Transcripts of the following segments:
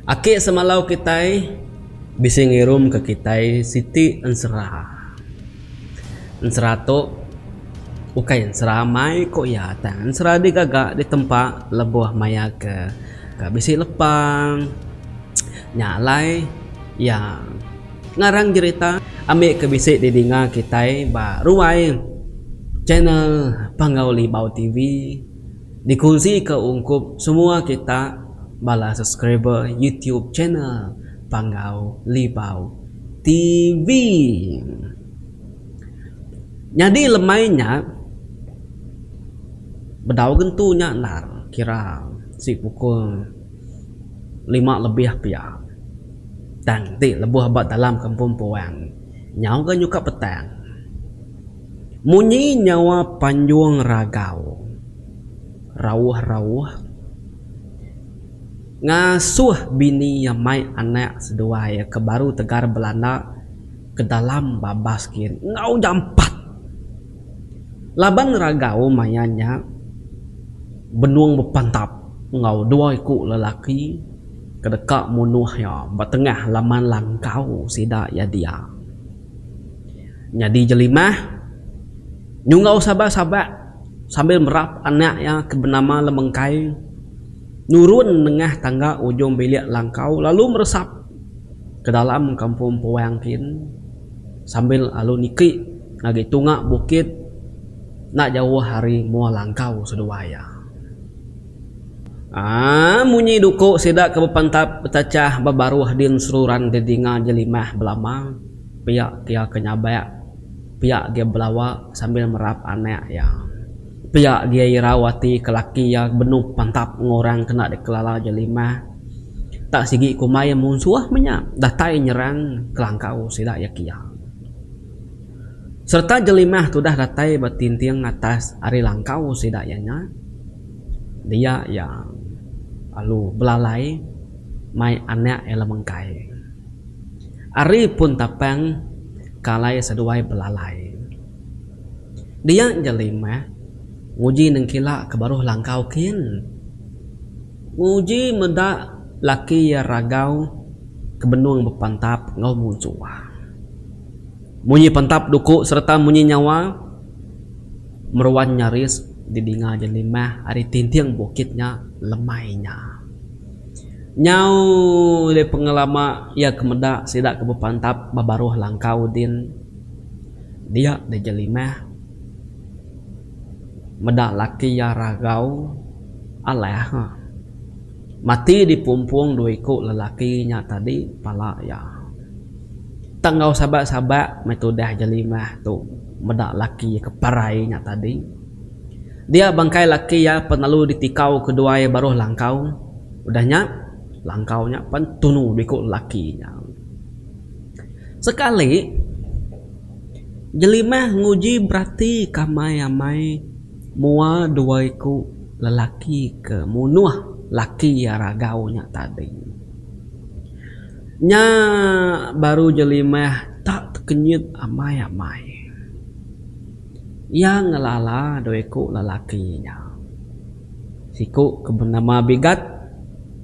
Aki semalau kitai bisi ngirum ke kitai siti ensera. Ensera tu ukai ensera amai ku iya tang ensera digaga ditempa lebuh maya ke ka bisi lepa. Nya alai iya ngarang jerita ambi ke bisi didinga kitai ba ruai channel Panggau Libau TV dikunsika ungkup semua kita bala subscriber YouTube channel Panggau Libau TV. Nyadi lemai nya bedau gentu nya endar kira si pukul lima lebih pia. Tang ti lebuh ba dalam kampung puang nyau ga nyuka petang. Munyi nyawa panjung ragau rauh-rauh ngasuh bini iya mai anak seduai iya ke baru tegar belanda ke dalam babas kin enggau jampat. Laban ragau maya nya benung bepantap enggau dua iku lelaki ke deka munuh iya ba tengah laman langkau sida iya dia. Nyadi Jelimah nyunggau sabak-sabak sambil merap anak iya ke benama Lemengkai nurun nengah tangga ujung bilik langkau lalu meresap ke dalam kampung puang kin. Sambil alu niki ngagai tunga bukit enda jauh ari mua langkau seduai iya. Aaa munyi duku sida ke bepantap betachah ba baruh din seruran didinga jelimah belama pia ke iya ke nyabak pia gia belawa sambil merap anak iya. Pia gia irau ati ke laki iya benung pantap enggau orang ke enda dikelala jelimah. Tak sigi kumbai munsuh meh nya datai nyerang kelangkau sida iya kia. Sereta jelimah tudah datai ba tinting atas ari langkau sida iya nya, dia iya lalu belalai mai anak iya lemengkai. Ari pun tapang ke alai seduai belalai. Dia jelimah nguji nengkila ke baruh langkau kin. Nguji meda laki iya ragau ke benung bepantap enggau munsuh. Munyi pantap duku sereta munyi nyawa meruan nyaris didinga Jelimah ari tinting bukit nya lemai nya. Nyau deh pengelama iya ke meda sida ke bepantap ba baruh langkau din dia deh Jelimah. Meda laki iya ragau alah mati dipumpung dua iku lelaki nya tadi pala iya. Tang enggau sabak-sabak meh tudah Jelimah tu meda laki iya ke parai nya tadi. Dia bangkai laki iya pen lalu ditikau ke duai baruh langkau. Udah nya langkau nya pen tunu dua iku lelaki nya. Sekali. Jelimah nguji berati ka amai-amai mua dua iku lelaki ke munuh laki iya ragau nya tadi. Nya baru Jelimah tak tekenyit amai-amai. Iya ngelala dua iku lelaki nya. Siku ke benama Bigat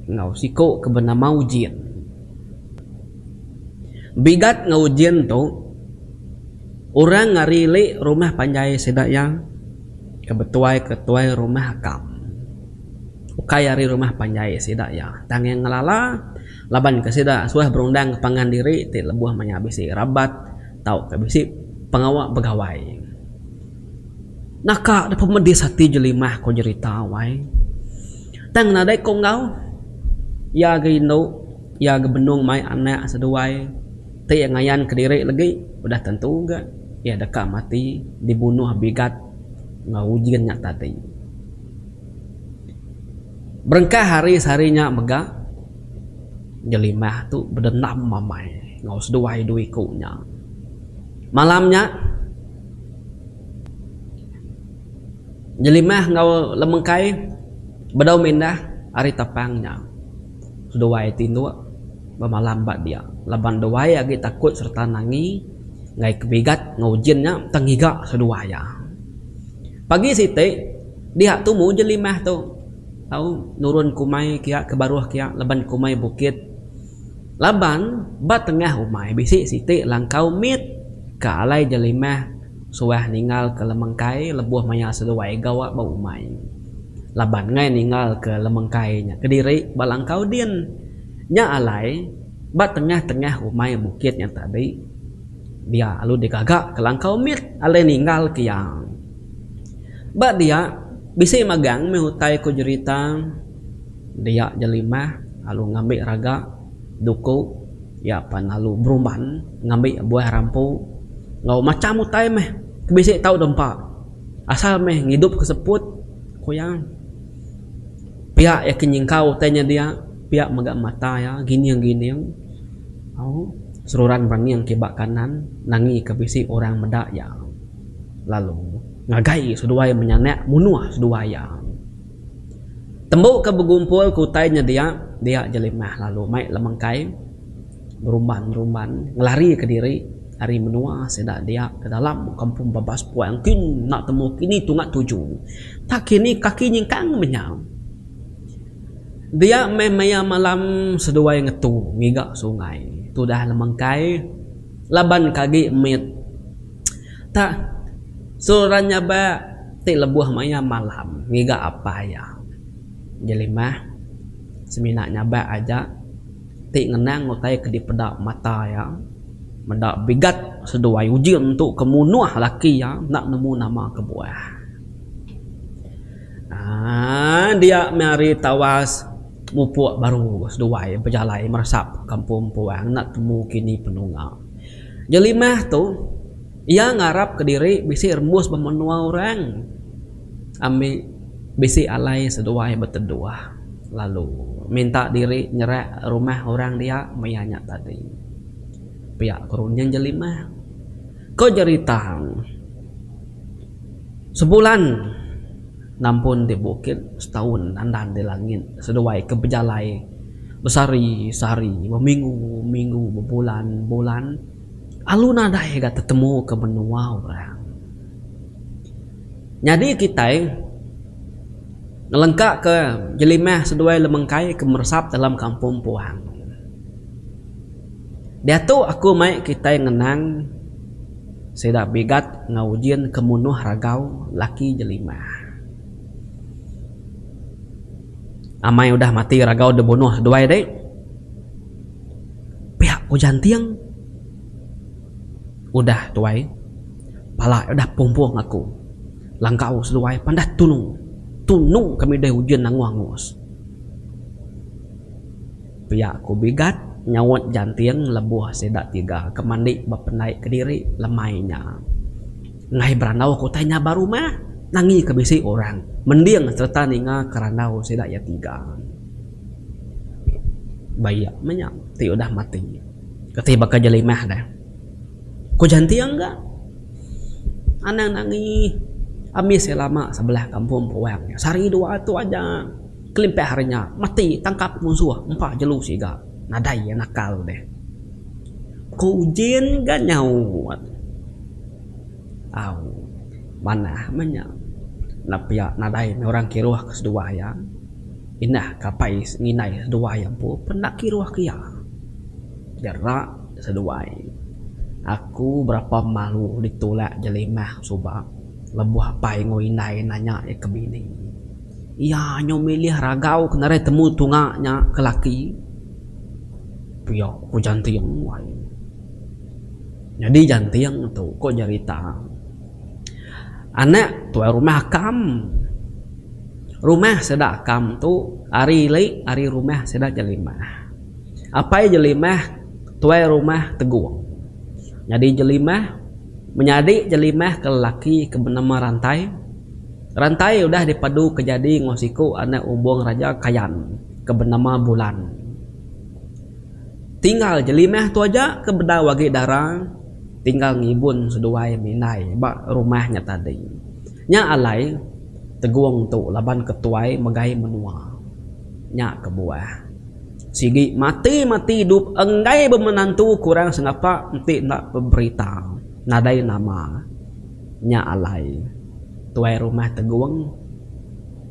enggau siku ke benama Ujin. Bigat enggau Ujin tu orang ari ili rumah panjai sida iya ke betuai ke tuai rumah akam. Ukai ari rumah panjai sida iya tang iya ngelala laban ke sida suah berundang pangan diri ti lebuh maya bisi rabat tauka bisi pengawa begawai. Naka dep pemedis ati jelimah ko jerita wai. Tang nadai ko enggau iya ga indu. Iya ga benung mai anak seduai ti iya ngayan kediri legi udah tentu ga iya deka mati dibunuh bigat enggau ujin nya tadi. Berengkah hari sehari nya mega Jelimah tu bedendam amai enggau seduai dua iku nya. Malam nya Jelimah enggau Lemengkai bedau mindah ari tapang nya. Seduai tinduk bemalam ba dia laban duai agi takut sereta nangi enggai ke bigat enggau ujin nya tang ngiga seduai iya. Pagi siti dia tumu jelimah tu tau nurun kumai kiya ke baruh kiya laban kumai bukit. Laban ba tengah umai bisi siti langkau mit ke alai Jelimah suah ninggalka lemengkai lebuh maya seduai gawa ba umai. Laban enggai ninggalka lemengkai nya kediri ba langkau din. Nya alai ba tengah-tengah umai bukit nya tadi dia lalu digaga ke langkau mit alai ninggalka iya. Ba dia bisi magang meh utai ku jerita. Dia Jelimah lalu ngambi raga duku iya pan lalu berumban ngambi buah rampu enggau macham utai meh ke bisi tau dempa asal meh ngidup ke seput ku iya. Pia iya ke nyingkau utai nya dia pia mega mata iya gining-gining au seruran berening kiba kanan nangi ke bisi orang meda iya lalu ngagai seduai menyanak munuh seduai iya. Tembu ke begumpul ke utai nya dia, dia Jelimah lalu mai lemengkai berumban-rumban ngelarika diri ari menua sida dia ke dalam kampung Babas Puang kin enda temu kini tunga tuju. Tak kini kaki nyingkang meh nya. Dia meh maya malam seduai ngetu ngiga sungai tudah lemengkai laban ke agi mit. Tak seruran nyabak ti lebuh maya malam ngiga apai iya. Jelimah semina nyabak aja ti ngenang utai ke dipeda mata iya meda bigat seduai ujing tu ke munuh laki iya enda nemu nama kebuah. Aaa dia meh hari tawas mupuk baru seduai bejalai meresap kampung puang enda temu kini penunga. Jelimah tu iya ngarap kediri bisi rembus ba menua orang ambi bisi alai seduai beteduh lalu minta diri nyerak rumah orang dia maya nya tadi. Pia ku runding Jelimah. Ko jerita sebulan nampun di bukit setaun nandan di langit seduai ke bejalai besehari sehari beminggu minggu bebulan bulan alu nadai ga tetemu ke menua orang. Nyadi kitai ngelengka ke jelimah seduai lemengkai ke meresap dalam kampung puang. Diatu aku mai kitai ngenang sida bigat enggau ujin ke munuh ragau laki jelimah. Amai udah mati ragau dibunuh seduai deh. Pia ku Janting. Udah tuai. Pala udah pumpung aku. Langkau seduai pandah tunu. Tunu kami deh ujin angus-angus. Pia ku Bigat nyaut Janting lebuh sida tiga ke mandi ba pendai kediri lemai nya. Enggai berandau ke utai nya ba rumah, nangi ke bisi orang mending sereta ninga ke randau sida iya tiga. Baik meh nya ti udah mati. Keti baka jelimah deh. Ku Janting ga. Anang nangi ambis iya lama sebelah kampung puang nya. Sehari dua tu aja kelimpah ari nya mati tangkap munsuh empa jelu siga nadai iya nakal deh. Ku Ujin ga nyaut. Au manah meh nya. Enda pia nadai meh orang kiruh ke seduai iya. Indah ke apai ngindai seduai iya empu pun enda kiruh ke iya. Jerak seduai. Aku berapa malu ditulak jelimah suba lebuh apai enggau indai nanya iya ke bini. Iya nyau milih ragau ke narai temu tunga nya ke laki. Pia ku Janting wai. Nyadi Janting tu ko jerita anak tuai rumah akam. Rumah sida akam tu ari ili ari rumah sida Jelimah. Apai Jelimah tuai rumah Tegung. Nyadi Jelimah menyadi Jelimah ke lelaki ke benama Rantai. Rantai udah dipadu ke jadi enggau siku anak umbung Raja Kayan ke benama Bulan. Tinggal Jelimah tu aja ke bedau agi dara tinggal ngibun seduai mindai ba rumah nya tadi. Nya alai Tegung tu laban ketuai megai menua. Nya kebuah. Sigi mati-mati idup enggai bemenantu kurang sengapa enti enda beberita nadai nama. Nya alai tuai rumah Tegung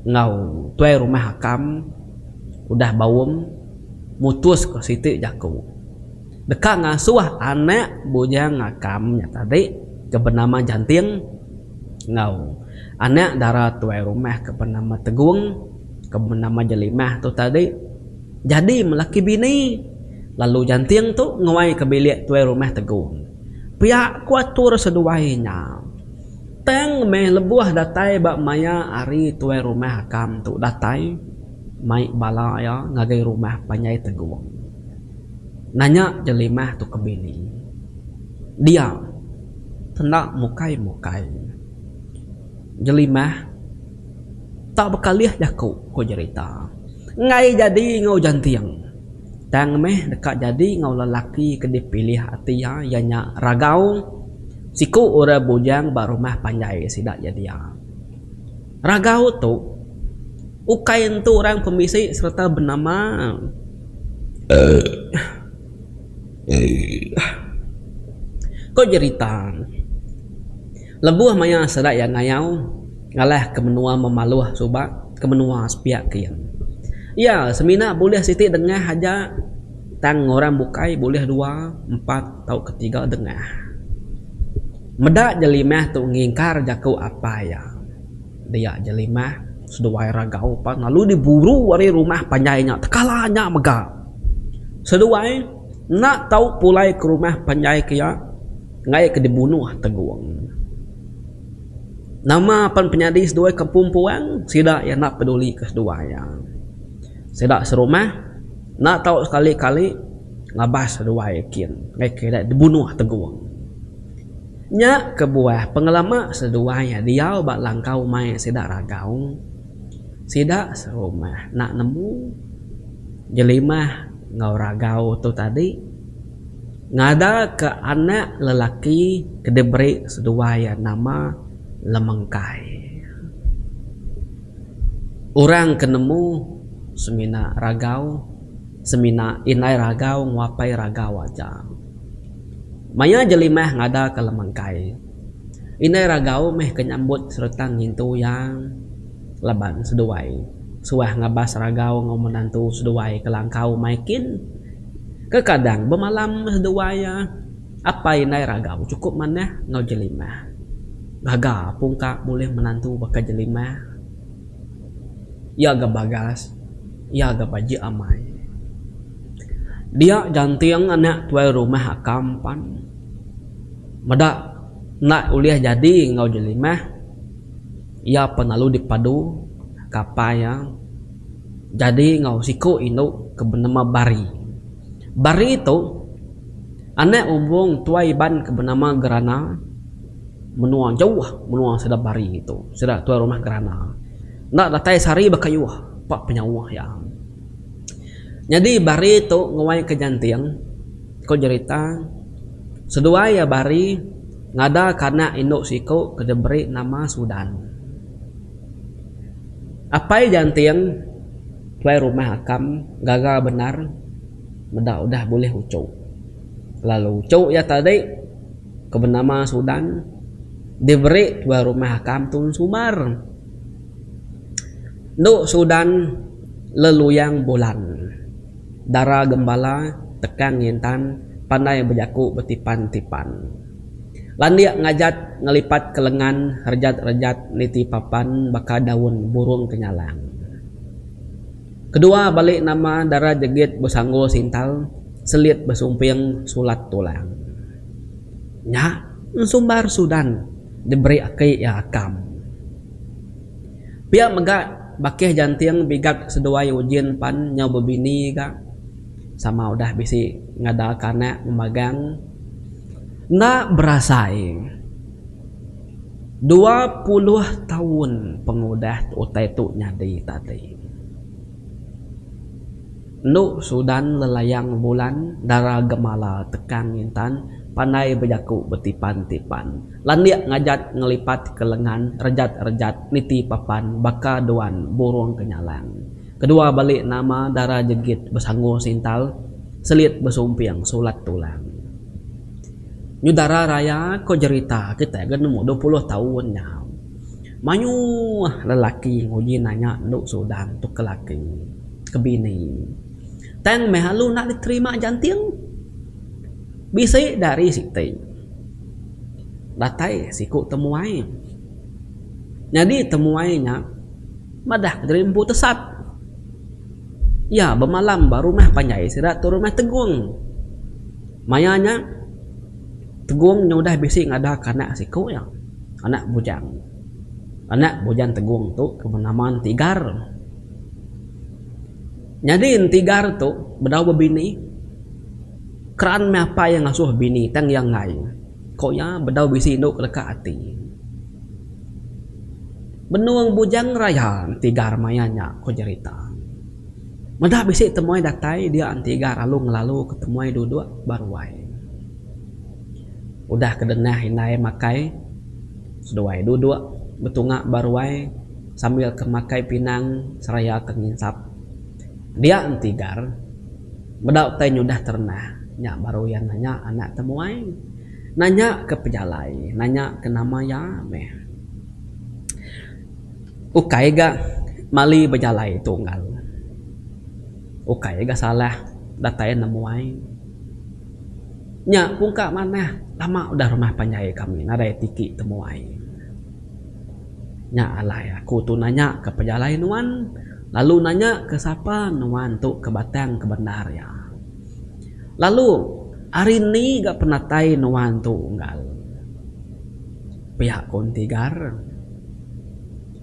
enggau tuai rumah Akam udah baum mutuska siti jaku. Deka ngasuh anak Bujang Akam nya tadi ke benama Janting enggau anak dara tuai rumah ke benama Tegung ke benama Jelimah tu tadi jadi melaki bini lalu Janting tu nguai ke bilik tuai rumah Tegung. Pia ku atur seduai nya. Tang meh lebuh datai ba maya hari tuai rumah Akam tu datai mai bala iya ngagai rumah panjai Tegung. Nanya Jelimah tu ke bini. Dia enda mukai-mukai. Jelimah tak bekalih jaku ku jerita. Enggai jadi enggau Janting. Tang meh deka jadi enggau lelaki ke dipilih ati iya, iya nya Ragau, siku orang bujang ba rumah panjai sida iya dia. Ragau tu ukai entu orang pemisi sereta benama. Ko jerita, lebuh maya sida iya ngayau ngalah ke menua Memaluh suba ke menua sepiak kin. Iya semina bulih siti dengah aja tang orang bukai bulih dua, empat tauka tiga dengah. Meda Jelimah tu ngingkar jaku apai iya. Dia Jelimah seduai Ragau pan lalu diburu ari rumah panjai nya tekala nya mega. Seduai enda tau pulai ke rumah panjai ke iya enggai ke dibunuh Tegung. Nama pan penyadi seduai ke empu puang sida iya enda peduli ke seduai iya. Sida serumah enda tau sekali-kali ngabas seduai kin enggai ke ida dibunuh Tegung. Nya kebuah pengelama seduai iya diau ba langkau mai sida Ragau, sida serumah enda nemu Jelimah enggau Ragau tu tadi ngadaka anak lelaki ke diberi seduai iya nama Lemengkai. Orang ke nemu semina Ragau, semina indai Ragau enggau apai Ragau aja. Maya Jelimah ngadaka Lemangkai, Indai Ragau meh ke nyambut sereta ngintu iya laban seduai suah ngabas Ragau enggau menantu seduai ke langkau mai kin. Kekadang bemalam meh seduai iya, apai indai Ragau chukup manah enggau Jelimah. Gaga pungka bulih menantu baka Jelimah. Iya ga bagas, iya ga bajik amai. Dia Janting anak tuai rumah Akam pan meda enda ulih jadi enggau Jelimah, iya pan lalu dipadu ke apai iya jadi enggau siku indu ke benama Bari. Bari tu anak umbung tuai Iban ke benama Gerana. Menua jauh menua sida bari tu sida tuai rumah Gerana enda datai sehari bekayuh ba penyauh iya. Nyadi bari tu nguai ke Janting ko jerita seduai iya bari ngada ke anak indu siku ke diberi nama Sudan. Apai Janting tuai rumah Akam gaga bendar meda udah bulih uchu lalu uchu iya tadi. Ke benama Sudan diberi tuai rumah Akam Tun Sumar. Endu Sudan leluyang bulan. Dara gembala tekang ngintan pandai bejaku betipan-tipan. Landik ngajat ngelipat ke lengan rejat-rejat niti papan baka daun burung kenyalang. Kedua bali nama dara jegit besanggul sintal selit besumping sulat tulang. Nya ensumbar Sudan diberi aki iya Akam. Pia mega bakih Janting Bigat seduai Ujin pan nyau bebini ga sama udah bisi ngadaka anak memagang enda berasai 20 taun pengudah utai tu nyadi tadi. Endu Sudan lelayang bulan dara gemala tekang intan pandai bejaku betipan-tipan landik ngajat ngelipat ke lengan rejat-rejat niti papan baka duan burung kenyalang kedua bali nama dara jegit besanggul sintal selit besumping sulat tulang. Nyu dara raya ko jerita kitai ga nemu 20 taun nya. Mayuh lelaki nguji nanya endu Sudan tu ke laki, ke bini. Tang meh alu enda diterima Janting. Bisi dari siti datai siku temuai. Nyadi temuai nya madah diri empu tesat. Iya bemalam ba rumah panjai sida tu rumah Tegung. Maya nya Tegung nya udah bisi ngadaka anak siku iya, anak bujang. Anak bujang Tegung tu ke benama Entigar. Nyadi Entigar tu bedau bebini keran meh apai iya ngasuh bini tang iya enggai. Ko iya bedau bisi indu ke deka ati. Benung Bujang Raya Entigar maya nya, ku jerita. Meda bisi temuai datai dia Entigar lalu ngelalu ke temuai duduk ba ruai. Udah ke denah indai makai, seduai duduk betunga ba ruai sambil ke makai pinang seraya ke nginsap. Dia Entigar meda utai nyudah terenah nya baru iya nanya anak temuai. Nanya ke pejalai, nanya ke nama iya meh. Ukai ga mali bejalai tu unggal. Ukai ga salah datai nemuai. Nya pungka manah lama udah rumah panjai kami nadai tiki temuai. Nya alai aku tu nanya ke pejalai nuan lalu nanya ke sapa nuan tu ke batang ke bendar iya. Lalu ari ni ga penatai nuan tu unggal? Pia ku Entigar.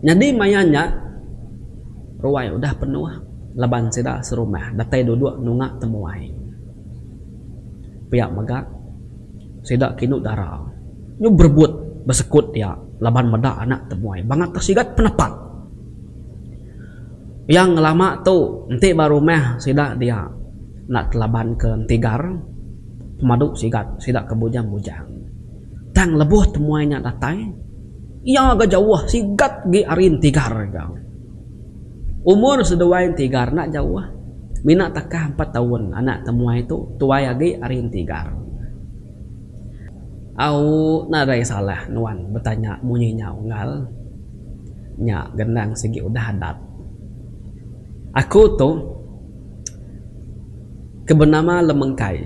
Nyadi maya nya ruai udah penuh laban sida serumah datai duduk nunga temuai. Pia mega sida ke indu dara nyu berebut besekut dia laban meda anak temuai bangat tesigat penepat. Iya ngelama tu enti ba rumah sida dia enda telaban ke entigar pemadu sigat sida ke bujang-bujang. Tang lebuh temuai nya datai iya ga jauh sigat gi ari entigar ga. Umur seduai entigar enda jauh mina takah empat taun anak temuai tu tuai agi ari entigar. Au nadai salah nuan betanya munyi nya unggal. Nya gendang sigi udah adat. Aku tu ke benama Lemengkai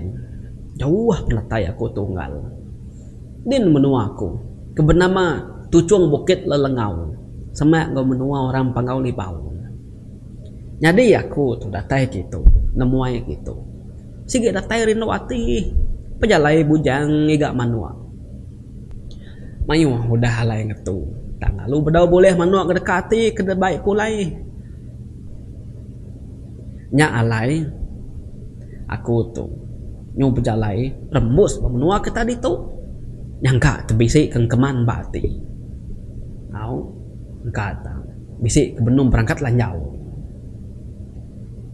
jauh penatai aku tu unggal. Din menua aku ke benama Tuchung Bukit Lelengau semak enggau menua orang Panggau Libau. Nyadi aku tu datai kitu nemuai kitu sigi datai rindu ati pejalai bujang ngiga manuk. Mayuh udah alai ngetu tang lalu bedau bulih manuk ke deka ati ke dibai pulai. Nya alai aku tu nyu bejalai rembus ba menua kita ditu nyangka te bisi ke engkeman ba ati. Au engka te bisi ke benung berangkat lanjau.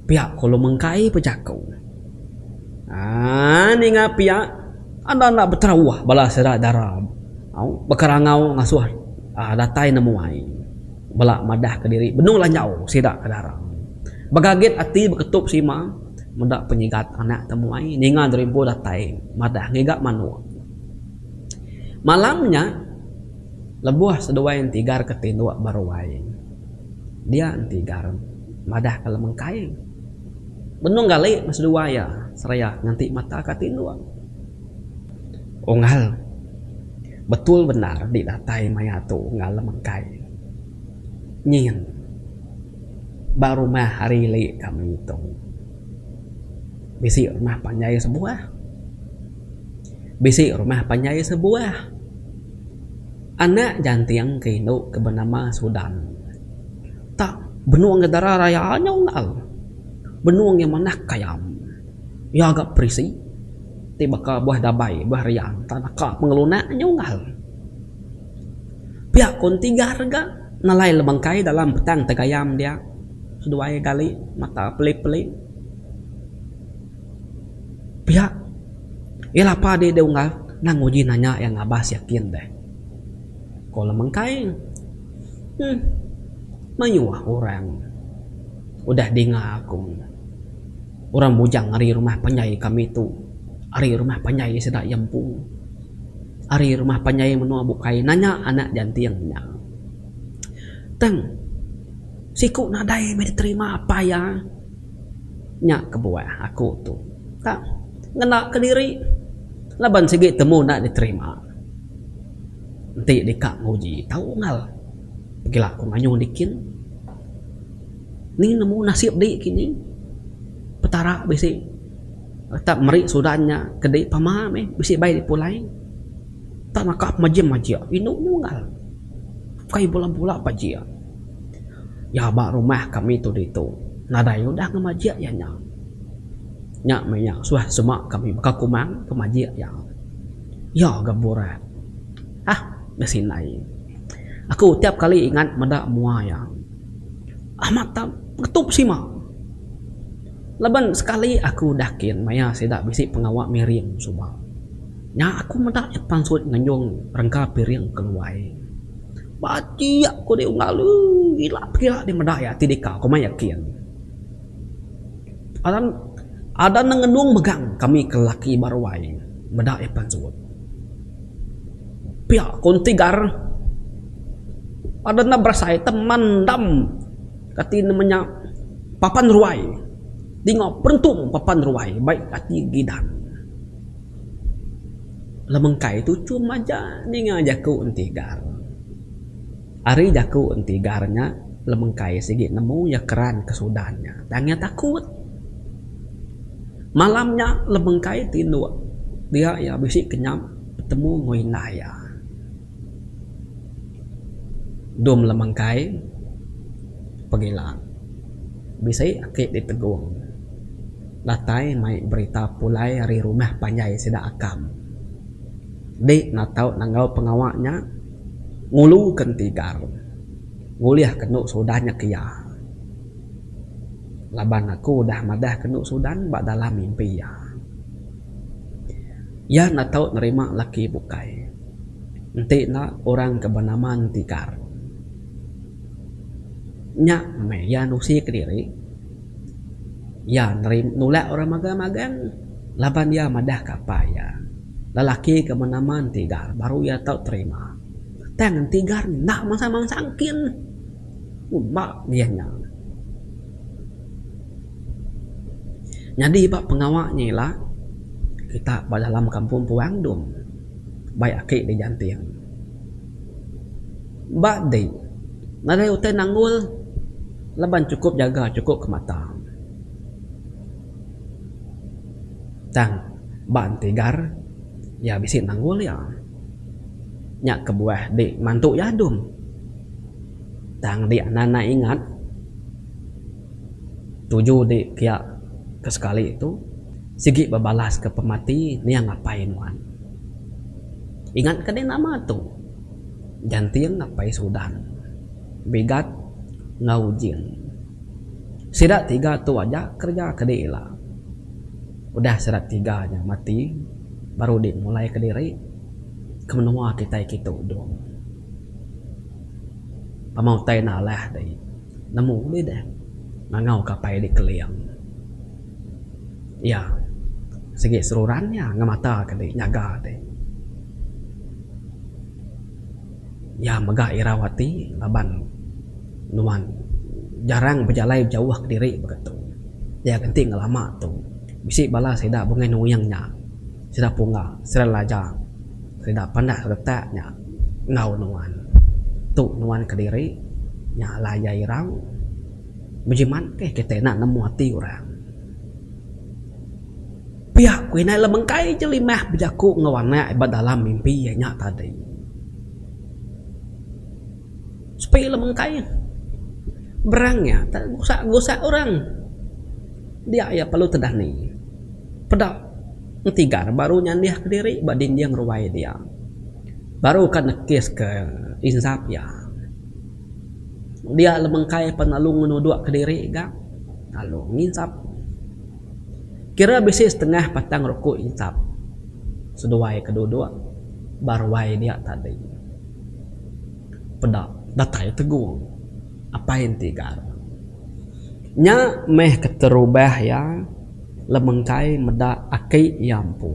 Pia ku Long Mengkai bejaku. Aaa ninga pia. Enda enda beterauh bala sida dara au bekerangau ngasuh aaa datai nemuai bala madah ke diri benung lanjau sida ke dara. Begagit ati beketup sima meda penyigat anak temuai ninga diri empu datai madah ngiga manuk. Malam nya lebuh seduai entigar ke tinduk ba ruai dia entigar madah ke lemengkai. Benung gali meh seduai iya seraya nganti mata ka tinduk. Unggal betul bendar di datai maya tu unggal lemengkai. Nyin ba rumah ari ili kami tu bisi rumah panjai sebuah. Bisi rumah panjai sebuah. Anak janting ke indu ke benama Sudan. Tak benung ga dara raya nya unggal. Benung iya manah kayam. Iya ga perisi ti baka buah dabai buah rian tak naka pengelunak nya unggal. Pia ku entigar ga nelai lebangkai dalam petang tegayam dia seduai gali mata peli-peli. Pia iya lapa dih unggal nang uji nanya iya ngabas yakin deh. Ko Lemengkai. Huh. Mayuh orang udah dinga aku. Orang bujang ari rumah panjai kami tu, ari rumah panjai sida iya empu, ari rumah panjai menua bukai nanya anak janting nya. Tang siku nadai meh diterima apai iya. Nya kebuah aku tu tak ngena kediri. Laban sigi temu enda diterima. Enti deka nguji tau ngal. Pegila ku ngayung dikin. Ni nemu nasib di kini. Petara bisi tetap meri sudan nya ke di pama meh bisi bai dipulai. Tak naka pemajik majik indu nunggal. Ukai bula bula pajik. Ya ba rumah kami tu ditu nadai udah ngemajik iya nya. Nya meh nya suah sema kami baka kumang pemajik iya. Iya ga burak. Hah besinai. Aku tiap kali ingat meda mua iya. Amat tak ngetup sima. Laban sekali aku udah kin maya sida bisi pengawa miring suba. Nya aku meda iya pansut ngenjung rengka piring keluai. Bajik ku dek unggal ooh ila pia dek meda iya ti deka ku maya kin. Adan adan ne ngenung megang kami ke lelaki ba ruai meda iya pansut. Pia ku entigar adan ne berasai temandam kati ne menya papan ruai dinga perentung papan ruai bai ati gidan. Lemengkai tuchum aja ninga jaku Entigar. Ari jaku Entigar nya Lemengkai sigi nemu iya keran ke Sudan nya tang iya takut. Malam nya Lemengkai tinduk dia iya bisi kenyap betemu enggau indai iya. Dum Lemengkai pegila bisi aki ditegung. Datai mai berita pulai ari rumah panjai sida Akam. Di natau nanggau pengawa nya ngulu ke Entigar ngulih ke enu Sudan nya ke iya. Laban aku udah madah ke enu Sudan ba dalam mimpi iya. Iya natau nerima laki bukai enti enda orang ke benama Entigar. Nya meh iya nusi kediri. Iya nerima nulak orang magang-magang laban iya madah ka apai iya. Lelaki ke benama Entigar baru iya tau terima. Tang Entigar enda mansang-mansang kin. Ngumba iya nya. Nyadi ba pengawa nya ila kita ba dalam kampung puang dum bai aki dijanting. Ba di, nadai utai nanggul laban chukup jaga chukup ke mata. Tang ba entigar iya bisi nanggul iya. Nya kebuah di mantu iya dum. Tang di anak anak ingat tuju di kiya ke sekali tu sigi bebalas ke pemati niang apai nuan. Ingat ke deh nama tu. Janting apai Sudan, Bigat enggau Ujing. Sida tiga tu aja kereja kedi ila. Udah sida tiga nya mati baru di mulai kediri ke menua kitai kitu dong. Pama utai enda alah deh nemu deh deh ngangau ka apai deh keling. Iya sigi seruran iya ngemata ka deh nyaga deh. Iya mega irau ati laban nuan jarang bejalai jauh kediri baka tu. Iya ke enti ngelama tu bisi bala sida bungai nuing nya sida pungga sida laja sida pandak retak nya enggau nuan. Tu nuan kediri nya alai iya irau bejimat keh kitai enda nemu ati orang. Pia ku indai Lemengkai Jelimah bejaku enggau anak ba dalam mimpi iya nya tadi. Sepi Lemengkai berang iya tak gusak-gusak orang. Dia iya perlu tedani. Peda entigar baru nyandih kediri ba dinding ruai dia. Baru ka nekis ke insap iya. Dia Lemengkai pan lalu ngenuduk kediri ga lalu nginsap. Kira bisi setengah patang ruku insap seduai ke duduk ba ruai dia tadi. Peda datai Tegung apai Entigar. Nya meh keterubah iya Lemengkai meda aki iya empu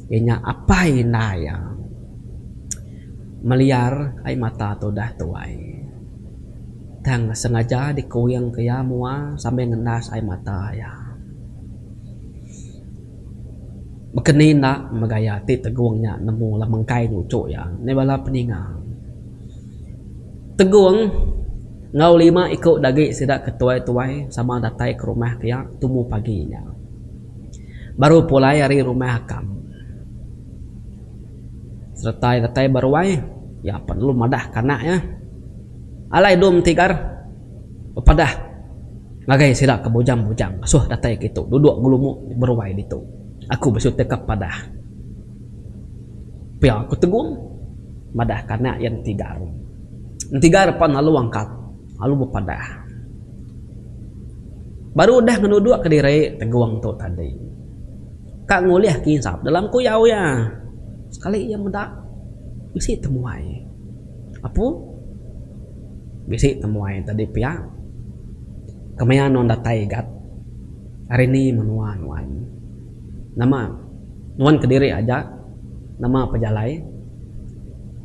iya nya apai indai iya meliar ai mata tudah tuai. Tang sengaja dikuing ke iya mua sambil ngendas ai mata iya. Baka ni enda megaya ti Tegung nya nemu Lemengkai nyuchuk iya neh bala peninga. Tegung enggau lima iku dagi sida ke tuai-tuai sama datai ke rumah ke iya tumu pagi nya. Baru pulai ari rumah akam. Sereta iya datai ba ruai iya pan lalu madah ke anak iya. Alai dum tigar bepadah ngagai sida ke bujang-bujang asuh datai kitu duduk gelumu beruai ditu. Aku bisi utai ka padah. Pia ku Tegung madah ka anak iya Entigar. Entigar pan lalu angkat lalu bepadah. Baru udah ngenuduk ka diri Tegung tu tadi. Ka ngulih kinsap dalam kuyau iya. Sekali iya meda bisi temuai. Apu bisi temuai tadi pia kemaya nuan datai gat ari ni menua nuan. Nama nuan kediri aja nama pejalai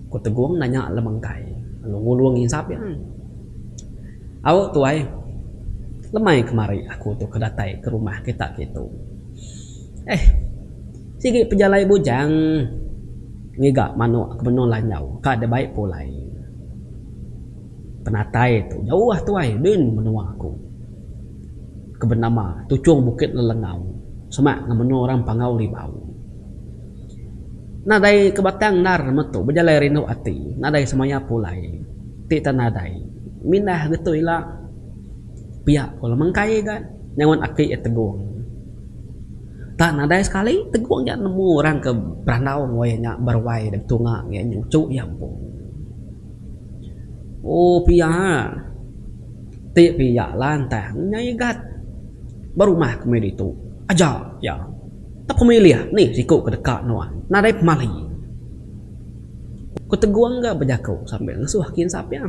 ku Tegung nanya Lemengkai lalu ngulung nginsap iya. Au tuai lemai kemari aku tu ke datai ke rumah kita kitu. Eh sigi pejalai bujang. Ngiga manuk ke benung lanjau ka dibai pulai. Penatai tu jauh tuai din menua aku ke benama Tuchung Bukit Lelengau semak enggau menua orang Panggau Libau. Nadai ke batang endar metu bejalai rindu ati nadai semaya pulai ti tan nadai mindah getu ila pia ku Lemengkai ga nyaut aki iya Tegung. Tak nadai sekali tegung ja nemu orang ke berandau enggau iya nya beruai da betunga ngi nyuchu iya empu. Oh pia ti pia lantang nya igat ba rumah kami ditu aja iya tak pemilih nih siku ke deka nuan nadai pemali. Ku tegung ga bejaku sambil ngesuh kinsap iya.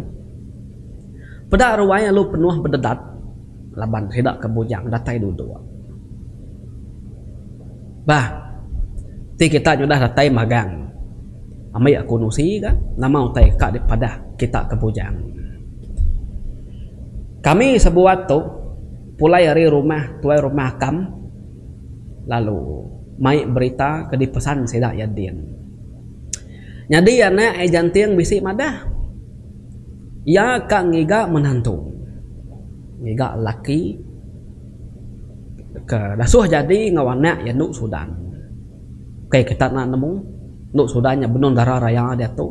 Peda ruai lalu penuh bededat. Laban sida ke bujang datai duduk. Bah, ti kita nyudah datai magang. Ambi aku nusi ga nama utai ka dipadah kita ke bujang. Kami sebuat tu pulai ari rumah tuai rumah akam lalu mai berita ke dipesan sida iya din. Nyadi anak iya Janting bisi madah. Iya ka ngiga menantu, ngiga laki ke dasuh jadi enggau anak iya endu Sudan. Kai kita enda nemu endu Sudan nya benung dara raya diatu.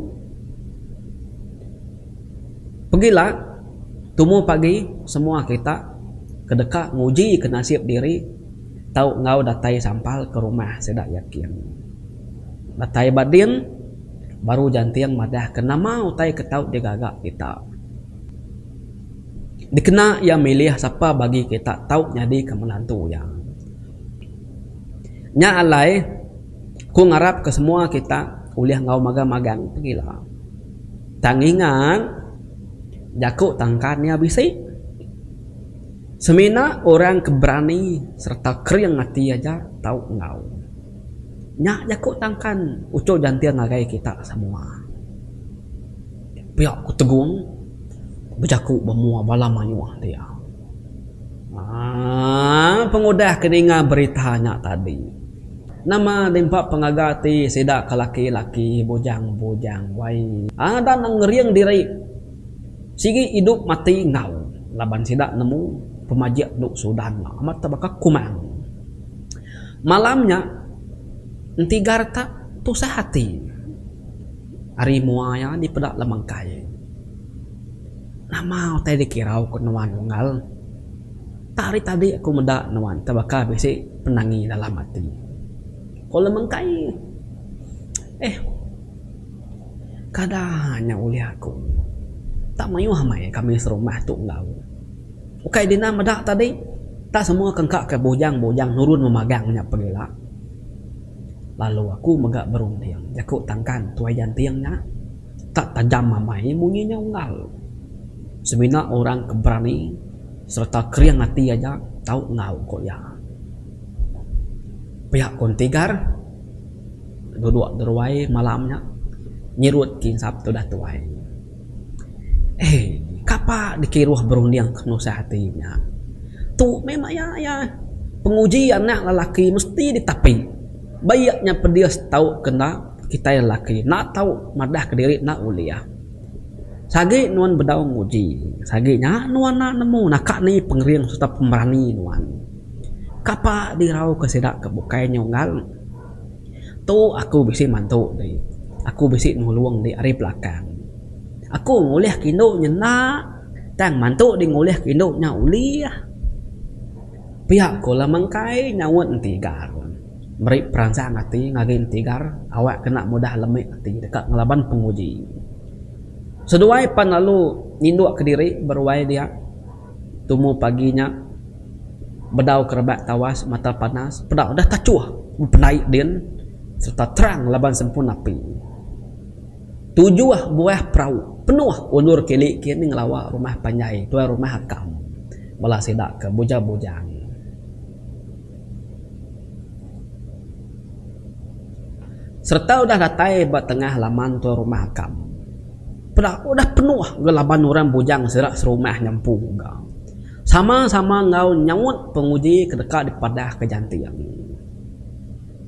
Pegila tumu pagi semua kita ke deka nguji ke nasib diri tau enggau datai sampal ke rumah sida yakin. Datai ba din. Baru Janting madahka nama utai ke tau digaga kita. Dikena iya milih sapa bagi kita tau nyadika menantu iya. Nya alai, ku ngarapka semua kita ulih enggau magang-magang pegila. Tang ingat, jaku tangkan iya bisi. Semina orang ke berani sereta kering ati aja tau enggau. Nya jaku tangkan uchu janting ngagai kita semua. Pia ku Tegung bejaku ba mua bala mayuh dia. Aaa pengudah ke ninga berita nya tadi. Nama diempa pengaga ati sida ke laki-laki bujang-bujang wai. Adan ngering diri sigi idup mati enggau laban sida nemu pemajik endo Sudan amat te baka kumang. Malam nya entigar tak tusah ati ari mua iya dipeda lemengkai. Nama utai dikirau ku nuan unggal. Tak ari tadi aku meda nuan tebaka bisi penangi dalam ati. Ku lemengkai. Eh kada nya ulih aku. Tak mayuh amai kami serumah tu enggau. Ukai dina meda tadi, tak semua kengka ke bujang-bujang nurun memagang nya pegila. Lalu aku mega berunding jaku tangkan tuai janting nya tak tajam amai munyi nya unggal. Semina orang ke berani sereta kering ati aja tau enggau ku iya. Pia ku Entigar duduk deruai malam nya nyirut kinsap tudah tuai. Eh, kapa dikiruh berunding ke penusah ati nya. Tu meh maya iya penguji anak lelaki mesti ditapi. Baik nya pedis tau ke enda kitai lelaki enda tau madah kediri enda ulih. Sagi nuan bedau nguji sagi nya nuan enda nemu naka ni pengering sereta pemerani nuan. Kapa dirau ke sida ke bukai nyunggal. Tu aku bisi mantu di. Aku bisi nulung di ari belakang. Aku ngulih ke indu nyenda tang mantu di ngulih ke indu nya ulih. Pia ku Lemengkai nyaut Entigar. Meri peransang ati ngagai Entigar awak kena mudah lemi ati deka ngelaban penguji. Seduai pan lalu ninduk kediri beruai dia. Tumu pagi nya bedau kerebak tawas mata panas peda udah tachuh bependai din sereta terang laban sempun api. Tujuh buah perau penuh undur kili kin ngelawa rumah panjai tuai rumah akam bala sida ke bujang-bujang. Sereta udah datai ba tengah laman tuai rumah akam peda udah penuh ga laban orang bujang sida serumah nya empu ga. Sama-sama enggau nyaut penguji ke deka dipadahka Janting.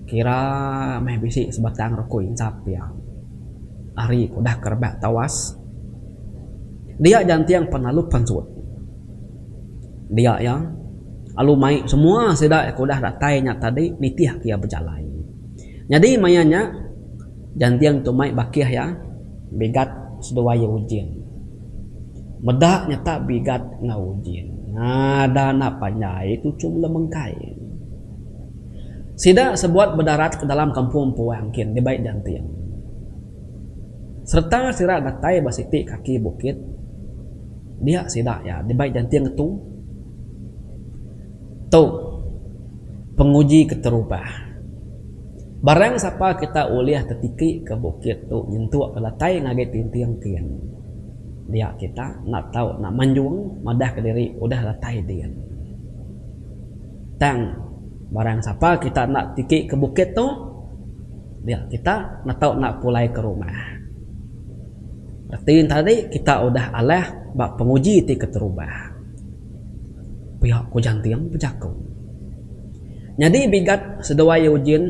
Kira meh bisi sebatang ruku insap pia. Ari ke udah kerebak tawas. Dia Janting pan lalu pansut. Dia iya lalu mai semua sida ke udah datai nya tadi nitih ke iya bejalai. Nyadi maya nya Janting tu mai bakih iya Bigat seduai iya Ujing. Meda nyata Bigat enggau Ujing ngada enda panjai tuchum lemengkai. Sida sebuat bedarat ke dalam kampung puang kin dibai Janting. Sereta sida datai ba siti kaki bukit, dia sida iya dibai Janting ngetu. Tu penguji keterubah. Barang sapa kita ulih tetiki ke bukit tu nyentuk ke datai ngagai tinting kin. Dia kita enda tau nak manjung madah kediri udah datai din. Tang, barang sapa kita enda tiki ke bukit tu, dia kita enda tau enda pulai ke rumah. Reti enti kita udah alah ba penguji ti keterubah. Pia ku Janting bejaku. Nyadi Bigat seduai Eugene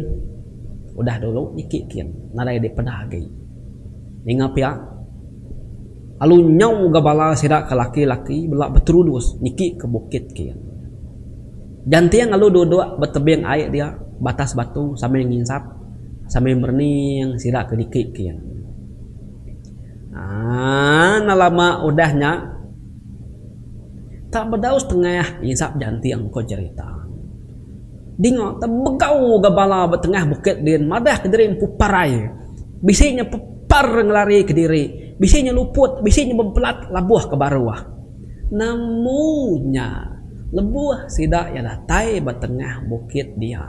udah dulu niki kin nadai dipeda agi. Ninga pia. Lalu nyau ga bala sida ke laki-laki bela beterudus niki ke bukit kin. Janting lalu duduk ba tebing ai dia ba atas batu sambil nginsap sambil merening sida ke niki kin. Aaa enda lama udah nya tak bedau setengah nginsap janting ko jerita. Dinga te begau ga bala ba tengah bukit din madah kediri empu parai. Bisi nya pepar ngelari kediri, bisi nya luput, bisi nya bebelat labuh ke baruh. Nemu nya lebuh sida iya datai ba tengah bukit dia.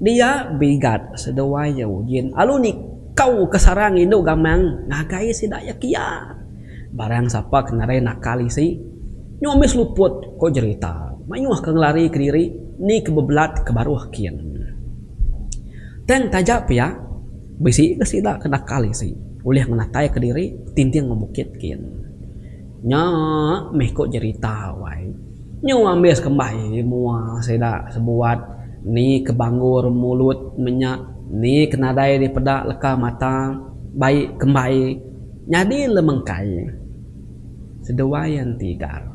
Dia bigat seduai iya ujin alu nikau ke sarang indu gamang ngagai sida iya kia. Barang sapa ke ngarai nakal isi, nyu ambis luput, ko jerita. Mayuh ke ngelari kediri ni ke bebelat ke baruh kin. Tang taja pia, bisi ke sida ke nakal isi ulih ngenatai kediri tinting bukit kin. Nya meh ko jerita wai. Nyu ambis kembai mua sida sebuat ni ke banggur mulut menya ni ke nadai dipeda leka mata bai kembai. Nyadi lemengkai seduai entigar.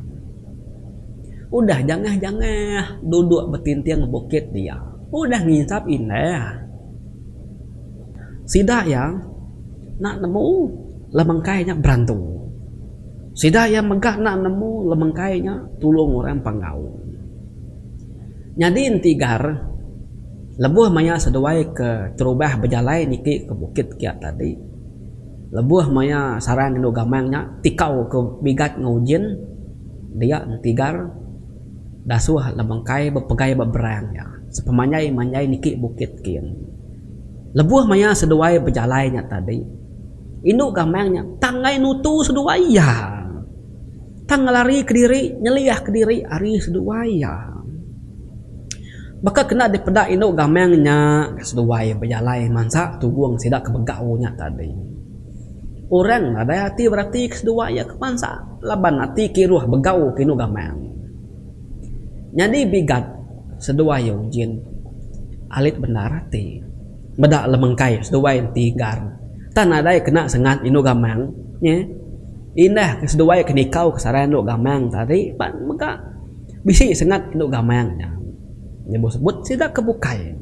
Udah jangah-jangah duduk betinting bukit dia. Udah nginsap indah. Sida iya enda nemu lemengkai nya berantu. Sida iya mega enda nemu lemengkai nya tulung orang Panggau. Nyadi entigar lebuh maya seduai ke terubah bejalai niki ke bukit kia tadi. Lebuh maya sarang indu gamang nya tikau ke bigat enggau ujin dia entigar dasuh lemengkai bepegai ba berang iya sepemanjai manjai niki bukit kin. Lebuh maya seduai bejalai nya tadi indu gamang nya tang enggai nutu seduai iya. Tang ngelari kediri nyeliah kediri ari seduai iya. Baka kena dipeda indu gamang nya seduai bejalai mansa tugung sida ke begau nya tadi. Orang nadai ati berati ke seduai iya ke mansa laban ati kiruh begau ke indu gamang. Nyadi bigat seduai iya ujin. Alit bendar ati meda lemengkai seduai enti gar tang nadai kena sengat indu gamang nyi. Indah ke seduai ke nikau ke sarang indu gamang tadi pan mega bisi sengat indu gamang nya. Nyebut sebut sida ke bukai.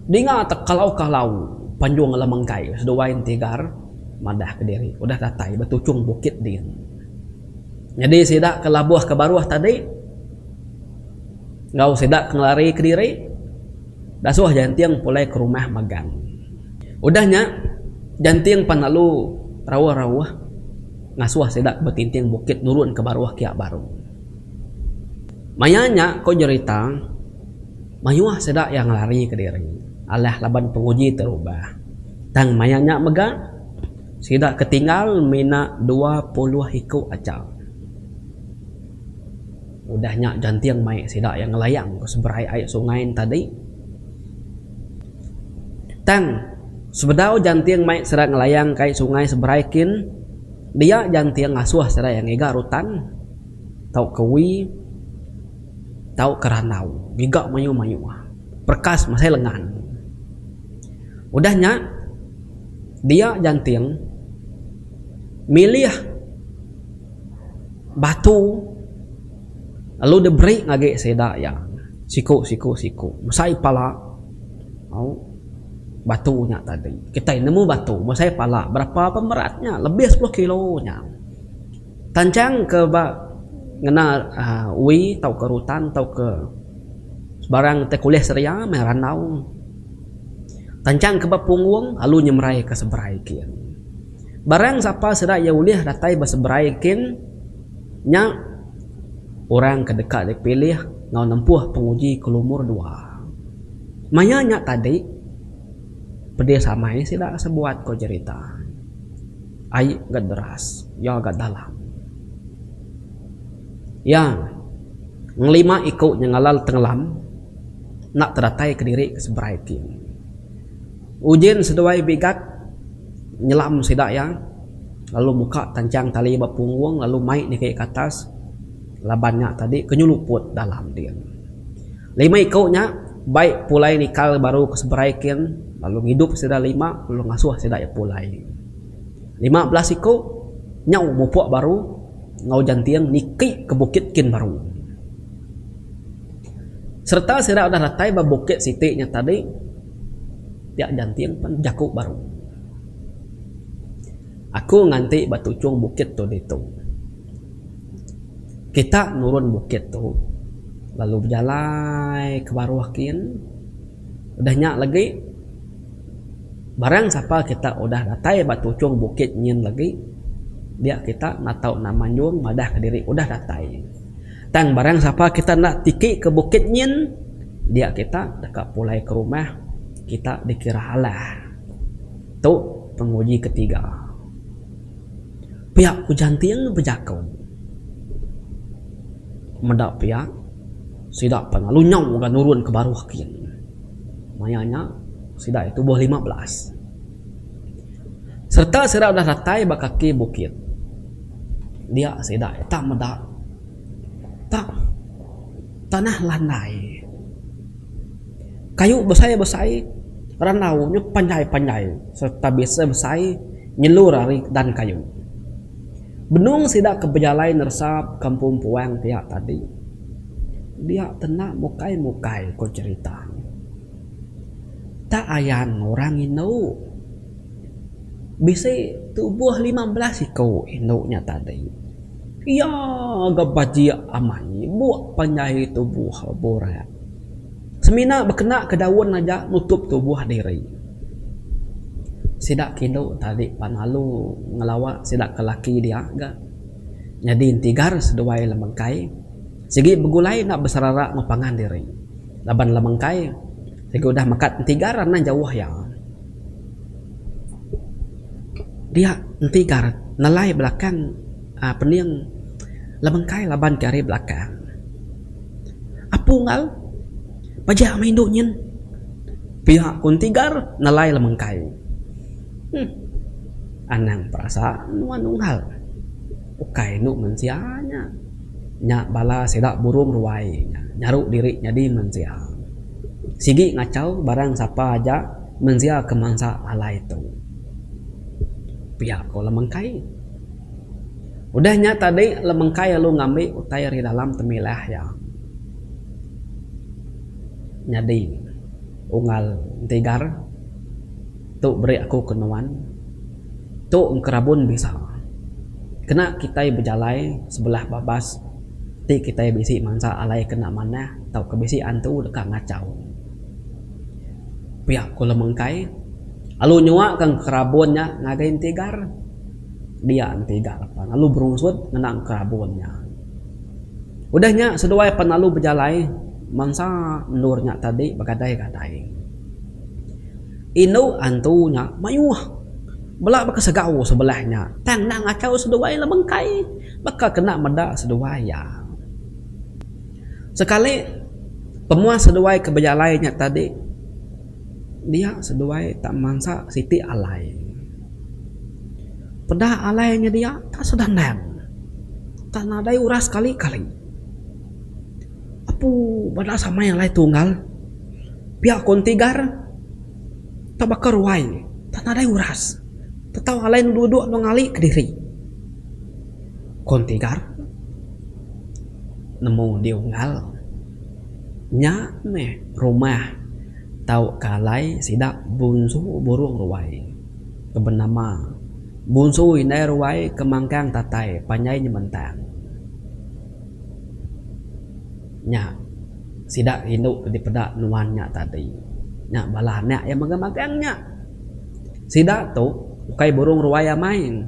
Dinga tekalau-kalau panjung lemengkai seduai enti gar madah kediri udah datai ba tuchung bukit din. Nyadi sida ke labuh ke baruh tadi enggau sida ke ngelari kediri dasuh Janting pulai ke rumah magang. Udah nya Janting pan lalu rauh-rauh ngasuh sida ke betinting bukit nurun ke baruh kiya baru. Maya nya ko jerita mayuh sida iya ngelari kediri alah laban penguji terubah. Tang maya nya mega Sida ke tinggal mina 20 iku aja. Udah nya Janting mai sida iya ngelayang ke seberai ai sungai ne tadi. Tang sebedau Janting mai sida ngelayang ke ai sungai seberai kin, dia Janting ngasuh sida iya ngiga rutan tauka wi tauka randau ngiga mayuh-mayuh perekas mesai lengan. Udah nya. Dia Janting milih batu lalu diberi ngagai sida iya siku siku siku mesai pala au batu nya tadi. Kitai nemu batu mesai pala berapa pemerat nya lebih sepuluh kilo nya. Tanchang ke ba ngena aaa wi tauka rutan tauka sebarang tai kulih seria meh randau. Tanchang ke ba punggung lalu nyemerai ke seberai kin. Barang sapa sida iya ulih datai ba seberai kin nya orang ke deka dipilih enggau nempuh penguji ke lumur dua. Maya nya tadi pedis amai sida sebuat ko jerita. Ai ga deras iya ga dalam. Iya ngelima iku nyengalal tengelam. Enda tedatai kediri ke seberai kin. Ujin seduai bigat nyelam sida iya lalu muka tanchang tali ba punggung lalu mai niki ke atas laban nya tadi ke nyeluput dalam din. Lima iku nya bai pulai nikal baru ke seberai kin lalu ngidup sida lima lalu ngasuh sida iya pulai. 15 iku nyau mupuk baru enggau janting niki ke bukit kin baru. Sereta sida udah datai ba bukit siti nya tadi, dia Janting pan bejaku baru. Aku nganti ba tuchung bukit tu ditu. Kita nurun bukit tu lalu bejalai ke baruh kin. Udah nya lagi barang sapa kita udah datai ba tuchung bukit nyin lagi dia kita enda tau enda manjung madah kediri udah datai. Tang barang sapa kita enda tiki ke bukit nyin, dia kita deka pulai ke rumah kita dikira alah. Tu penguji ketiga. Pia ku Janting bejaku. Meda pia, sida pan lalu nyau ga nurun ke baruh kin. Maya nya sida iya tubuh 15. Sereta sida udah datai ba kaki bukit. Dia sida ita meda tak tanah landai. Kayu besai-besai randau nya panjai-panjai sereta besai-besai nyelur ari dan kayu. Benung sida ke bejalai neresa kampung puang pia tadi dia tenda mukai-mukai ko cherita. Tak ayan orang indu. Bisi tubuh 15 iku indu nya tadi. Iya ga bajik amai buk panjai tubuh burak. Semina bekena ke daun aja nutup tubuh diri. Sida ke indu tadi pan lalu ngelawa sida ke laki dia ga. Nyadi entigar seduai lemengkai sigi begulai enda beserara enggau pangan diri. Laban lemengkai sigi udah mekat entigar anang jauh iya. Dia enti gar nelai belakang aaa pening lebengkai laban ke ari belakang. Apu enggau pejak meh indu nyin pia ku enti gar nelai lebengkai. Huh anang perasa nuan unggal ukai inu mensia nya. Nya bala sida burung ruai nya nyaru diri nyadi mensia. Sigi ngachau barang sapa aja mensia ke mansa alai tu. Pia ko Lemengkai. Udah nya tadi Lemengkai lalu ngambi utai ari dalam temilah iya. Nyadi unggal Entigar tu beri aku ke nuan. Tu engkerabun bisa. Kena kitai bejalai sebelah babas ti kitai bisi mansa alai kena manah tauka bisi antu deka ngachau. Pia ku Lemengkai lalu nyuaka engkerabun nya ngagai Entigar. Dia Entigar pan lalu berunsut ngena engkerabun nya. Udah nya seduai pan lalu bejalai mansa endur nya tadi begadai-gadai. Indu antu nya mayuh bela baka segau sebelah nya tang enda ngachau seduai lemengkai baka kena meda seduai iya. Sekali pemuas seduai ke bejalai nya tadi dia seduai tak mansa siti alai. Peda alai nya dia tak sedandang tak nadai uras sekali-kali. Apu bada samai alai tunggal. Pia ko Entigar, tak baka ruai, tak nadai uras. Tetau alai ne duduk enggau ngali kediri. Ko Entigar, nemu diunggal. Nya meh rumah tauka alai sida bunsu burung ruai ke benama Bunsu Indai Ruai ke mangkang tatai panjai nyementang. Nya sida indu ke dipeda nuan nya tadi. Nya bala anak iya magang-magang nya. Sida tu ukai burung ruai amai.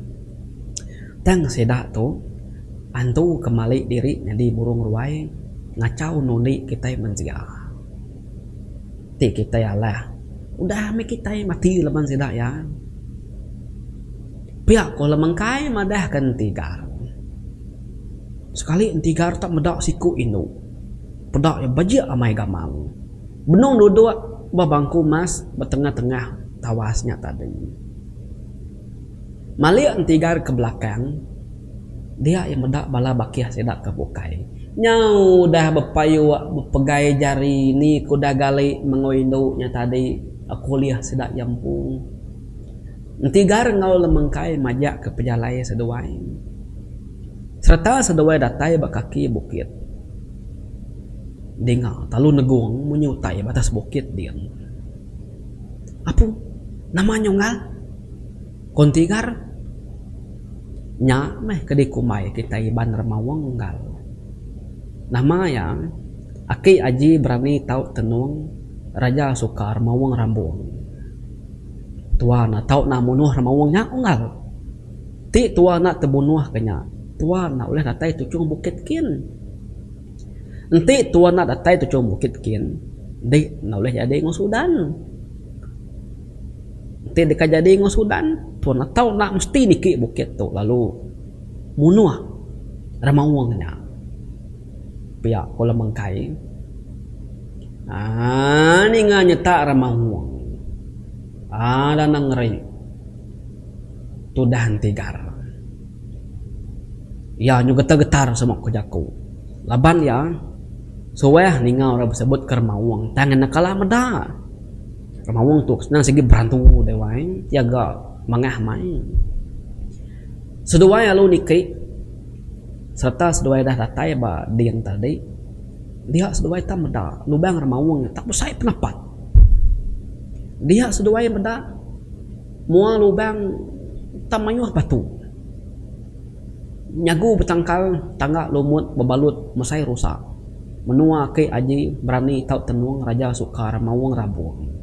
Tang sida tu antu ke mali diri nyadi burung ruai ngachau nundi kitai mensia. Ti kitai alah udah mih kitai mati laban sida iya. Pia ko Lemengkai madah ke Entigar. Sekali Entigar tak meda siku indu. Peda iya bajik amai gamal. Benung duduk ba bangku mas ba tengah-tengah tawas nya tadi. Malik Entigar ke belakang dia iya meda bala bakih sida ke bukai. Nyau udah bepayuk bepegai jari ni ke udah gali menggau indu nya tadi kulih sida iya empu. Entigar enggau Lemengkai majak ke pejalai seduai. Sereta seduai datai ba kaki bukit. Dinga lalu negung munyi utai ba atas bukit din. Apu, nama nyunggal? Ku Entigar. Nya meh ke dikumbai kitai Iban Remaung unggal. Nama iya, aki Aji berani tau tenung Raja Suka Remaung Rambung. Tua enda tau enda munuh remaung nya unggal. Ti tua enda tebunuh ke nya, tua enda ulih datai tuchung bukit kin. Enti tua enda datai tuchung bukit kin, di enda ulih jadi enggau Sudan. Enti deka jadi enggau Sudan, tua enda tau enda mesti niki bukit tu lalu munuh remaung nya. Pia ku Lemengkai. Aaa ninga nyetak remaung. Aaa dana ngeri tudah Entigar. Iya nyu getar-getar semua ku jaku. Laban iya suah ninga orang besebut ke remaung tang enda kala meda. Remaung tu senang sigi berantu deh wai iya ga mangah amai. Seduai lalu niki. Sereta seduai dah datai ba ding tadi, dia seduai tak meda lubang remaung nya tak besai penapat. Dia seduai meda mua lubang tak mayuh batu. Nyagu betangkal tangga lumut bebalut mesai rusa. Menua ake aji berani tau tenung raja suka remaung rabung.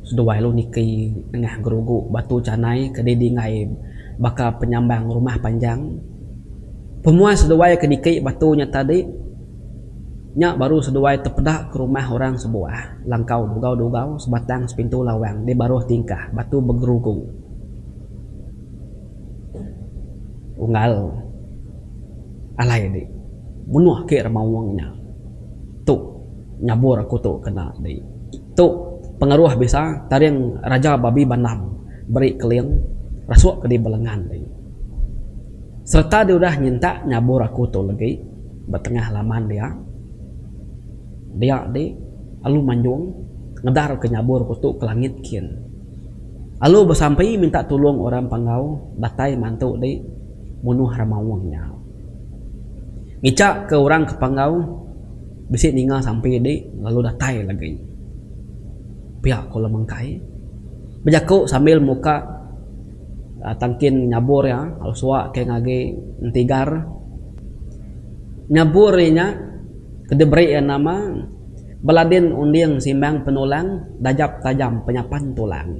Seduai lalu niki nengah gerugu batu chanai ke didinggai baka penyambang rumah panjang. Pemuas seduai ke niki batu nya tadi, nya baru seduai tepeda ke rumah orang sebuah langkau dugau-dugau sebatang sepintu lawang di baruh tingkah batu begerugu. Unggal alai di munuh ake remaung nya tu nyabur aku tu kena di. Tu pengaruh bisa taring raja babi bandam beri keling rasuk ke di belengan di. Sereta di udah nyintak nyabur aku tu legi ba tengah laman dia. Dia di alu manjung ngedar ke nyabur kutu ke langit kin. Alu besampi minta tulung orang Panggau datai mantu di munuh remaung nya. Ngicha ke orang ke Panggau bisi ninga sampi di lalu datai lagi. Pia ko Lemengkai bejaku sambil muka tangkin nyabur iya lalu suak ke ngagi Entigar. Nyabur iya nya ke diberi iya nama Beladin Unding Simbang Penulang Dajap Tajam Penyapan Tulang.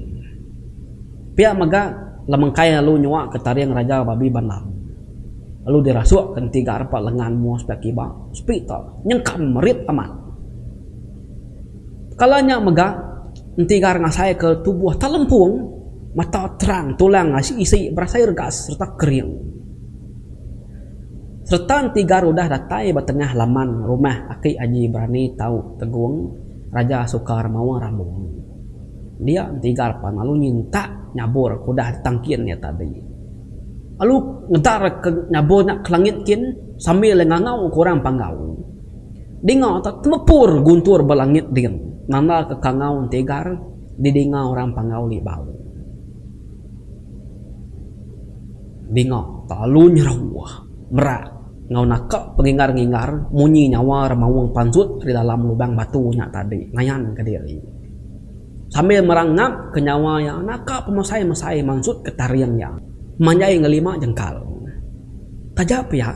Pia mega Lemengkai lalu nyua ke taring Raja Babi Bandam lalu dirasuk ke Entigar ba lengan mua sepiak kiba sepi ta nyengkam rit amat. Kala nya mega Entigar ngasai ke tubuh ta lempung mata terang tulang isi berasai regas sereta kering. Sereta entigar udah datai ba tengah laman rumah aki Haji Berani tau Tegung Raja Suka Remaung Rambung. Dia entigar pan lalu nyintak nyabur ke udah ditangkin iya tadi. Lalu ngedar ke nyabur nya ke langit kin sambil iya ngangau ke orang Panggau. Dinga te temepur guntur ba langit din nanda ke kangau entigar didinga orang Panggau Libau. Dinga lalu nyeruh merak enggau naka pengingar-ngingar munyi nyawa remaung pansut ari dalam lubang batu nya tadi ngayanka diri. Sambil merangap ke nyawa iya naka pemesai-mesai mansut ke taring iya manjai ngelima jengkal. Taja pia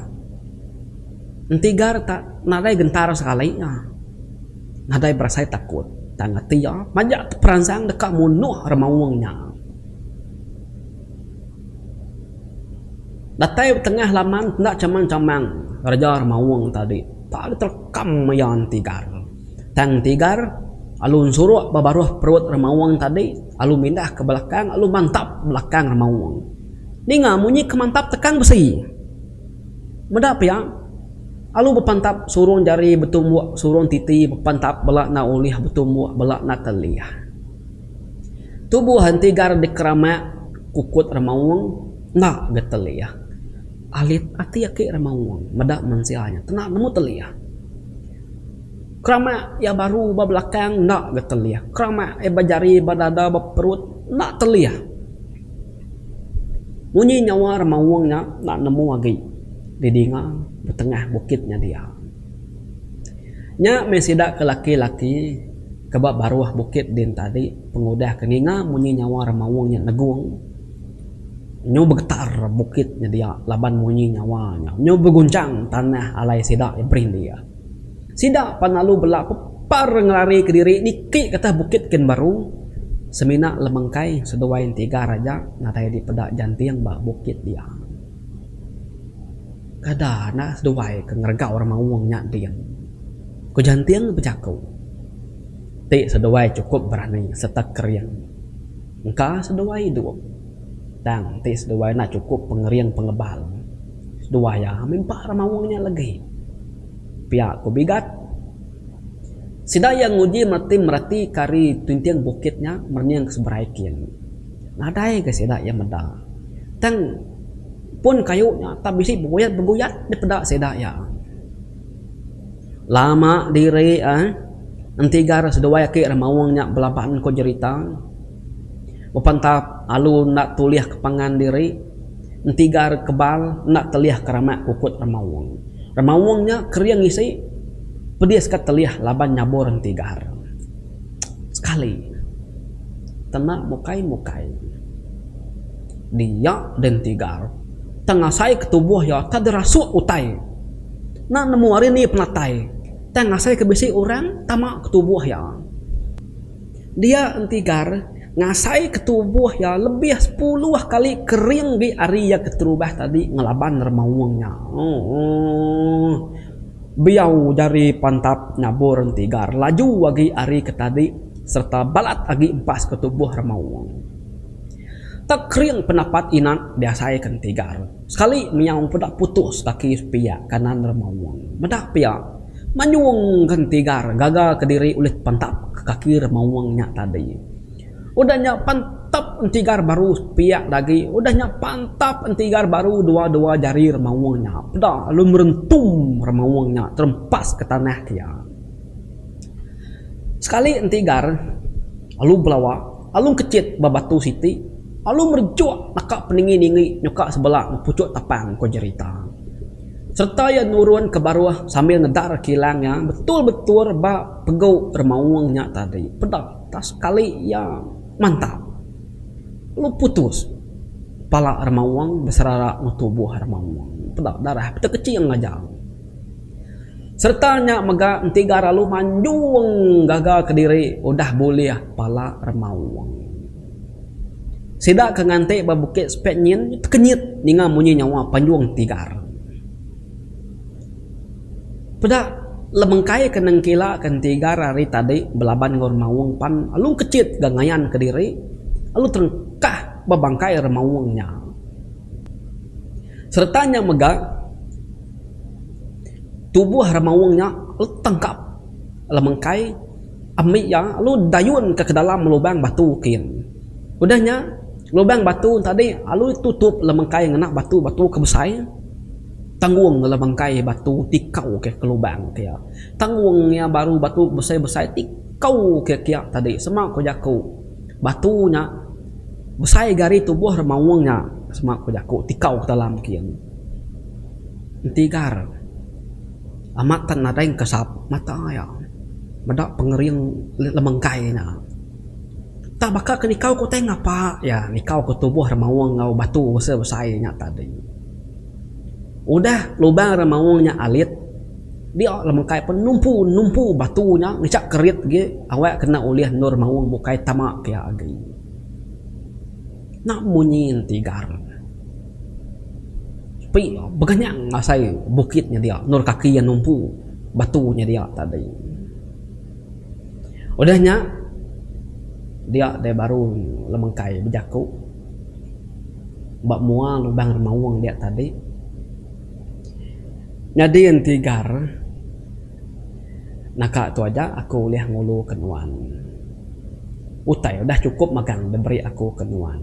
entigar ta nadai gentar sekali iya nadai berasai takut tang ati iya majak teperansang deka munuh remaung nya. Datai betengah laman enda chamang-chamang raja remaung tadi tak diterekam iya entigar. Tang entigar alu ensuruk ba baruh perut remaung tadi alu mindah ke belakang alu mantap belakang remaung. Ninga munyi ke mantap tekang besi. Meda pia alu bepantap surung jari betumbuk surung titi bepantap bela enda ulih betumbuk bela enda telih. Tubuh entigar dikeramak kukut remaung enda ga telih. Alit ati aki remaung meda mensia nya tena nemu telih. Keramak iya baru ba belakang enda ga telih. Keramak iya ba jari ba dada ba perut enda telih. Munyi nyawa remaung nya enda nemu agi didinga ba tengah bukit nya dia. Nya meh sida ke laki-laki ke ba baruh bukit din tadi pengudah ke ninga munyi nyawa remaung nya negung nyu begetar bukit nya dia laban munyi nyawa nya nyu begunchang tanah alai sida berindik. Sida pan lalu bela pepar ngelari kediri niki ke atas bukit kin baru semina lemengkai seduai entigar aja nadai dipeda janting ba bukit dia. Kada enda seduai ke ngeregau remaung nya din. Ku Janting bejaku. Ti seduai chukup berani sereta kering. Engka seduai idup. Tang ti seduai enda chukup pengering pengebal. Seduai iya mimpa remaung nya legi. Pia ku Bigat. Sida iya nguji mereti mereti ke ari tinting bukit nya merening ke seberai kin. Nadai ga sida iya meda. Tang. Pun kayu nya tak bisi beguyat-beguyat dipeda sida iya. Lama diri eh entigar seduai aki remaung nya belaban ko jerita. Bepantap alu enda tulih ke pangan diri entigar kebal enda telih ke ramak kukut remaung. Remaung nya kering isi pedis ka telih laban nyabur entigar. Sekali tena mukai-mukai. Dia Dentigar tang ngasai ke tubuh iya tak dirasuk utai. Enda nemu ari ni penatai tang ngasai ke bisi orang tama ke tubuh iya. Dia Entigar ngasai ke tubuh iya lebih sepuluh kali kering agi ari iya keterubah tadi ngelaban remaung nya. Ooh. Biau jari pantap nyabur Entigar laju agi ari ke tadi sereta balat agi empas ke tubuh remaung. Tak kering penapat inat diasai ke entigar. Sekali miau peda putus kaki sepiak kanan remaung. Meda pia, manyung ke entigar gaga kediri ulih pantap ke kaki remaung nya tadi. Udah nya pantap entigar baru sepiak da agi, udah nya pantap entigar baru dua-dua jari remaung nya. Peda lalu merentum remaung nya terempas ke tanah ke iya. Sekali entigar alu belawa alu engkechit ba batu siti alu merejuk naka peninggi ninggi nyuka sebela enggau puchuk tapang ko jerita. Sereta iya nurun ke baruh sambil ngedar kilang iya betul-betul ba pegu remaung nya tadi. Peda tak sekali iya mantap lalu putus pala remaung beserara enggau tubuh remaung. Peda darah betekeching aja. Sereta nya mega entiga lalu manjung gaga kediri udah bulih pala remaung. Sida ke nganti ba Bukit Spek nyin tekenyit ninga munyi nyawa panjung Tigar. Peda lemengkai ke nengkila ke Entigar ari tadi belaban enggau remaung pan lalu kechit ga ngayan kediri lalu terengkah ba bangkai remaung nya. Sereta nya mega tubuh remaung nya lalu tangkap lemengkai ambi iya lalu dayun ka ke dalam lubang batu kin. Udah nya lubang batu tadi lalu ditutup lemengkai ngena batu-batu ke besai tanggung lemengkai batu tikau ke lubang ke iya. Tanggung iya baru batu besai-besai tikau ke kiya tadi sema ku jaku batu nya besai gari tubuh remaung nya sema ku jaku tikau ke dalam kin. Entigar amat tan nadai engkesap mata iya meda pengering lemengkai nya. Tak baka ke nikau ke utai ngapa iya nikau ke tubuh remaung enggau batu besai-besai nya tadi. Udah lubang remaung nya alit dia lemengkai pun numpu-numpu batu nya ngecha kerit agi awak kena ulih endur remaung bukai tama ke iya agi. Enda munyi entigar. Sepi beganyang asai bukit nya dia endur kaki iya numpu batu nya dia tadi. Udah nya dia deh baru lemengkai bejaku ba mua lubang remaung dia tadi. Nyadi entigar naka tu aja aku ulih ngulu ke nuan. Utai udah chukup magang diberi aku ke nuan.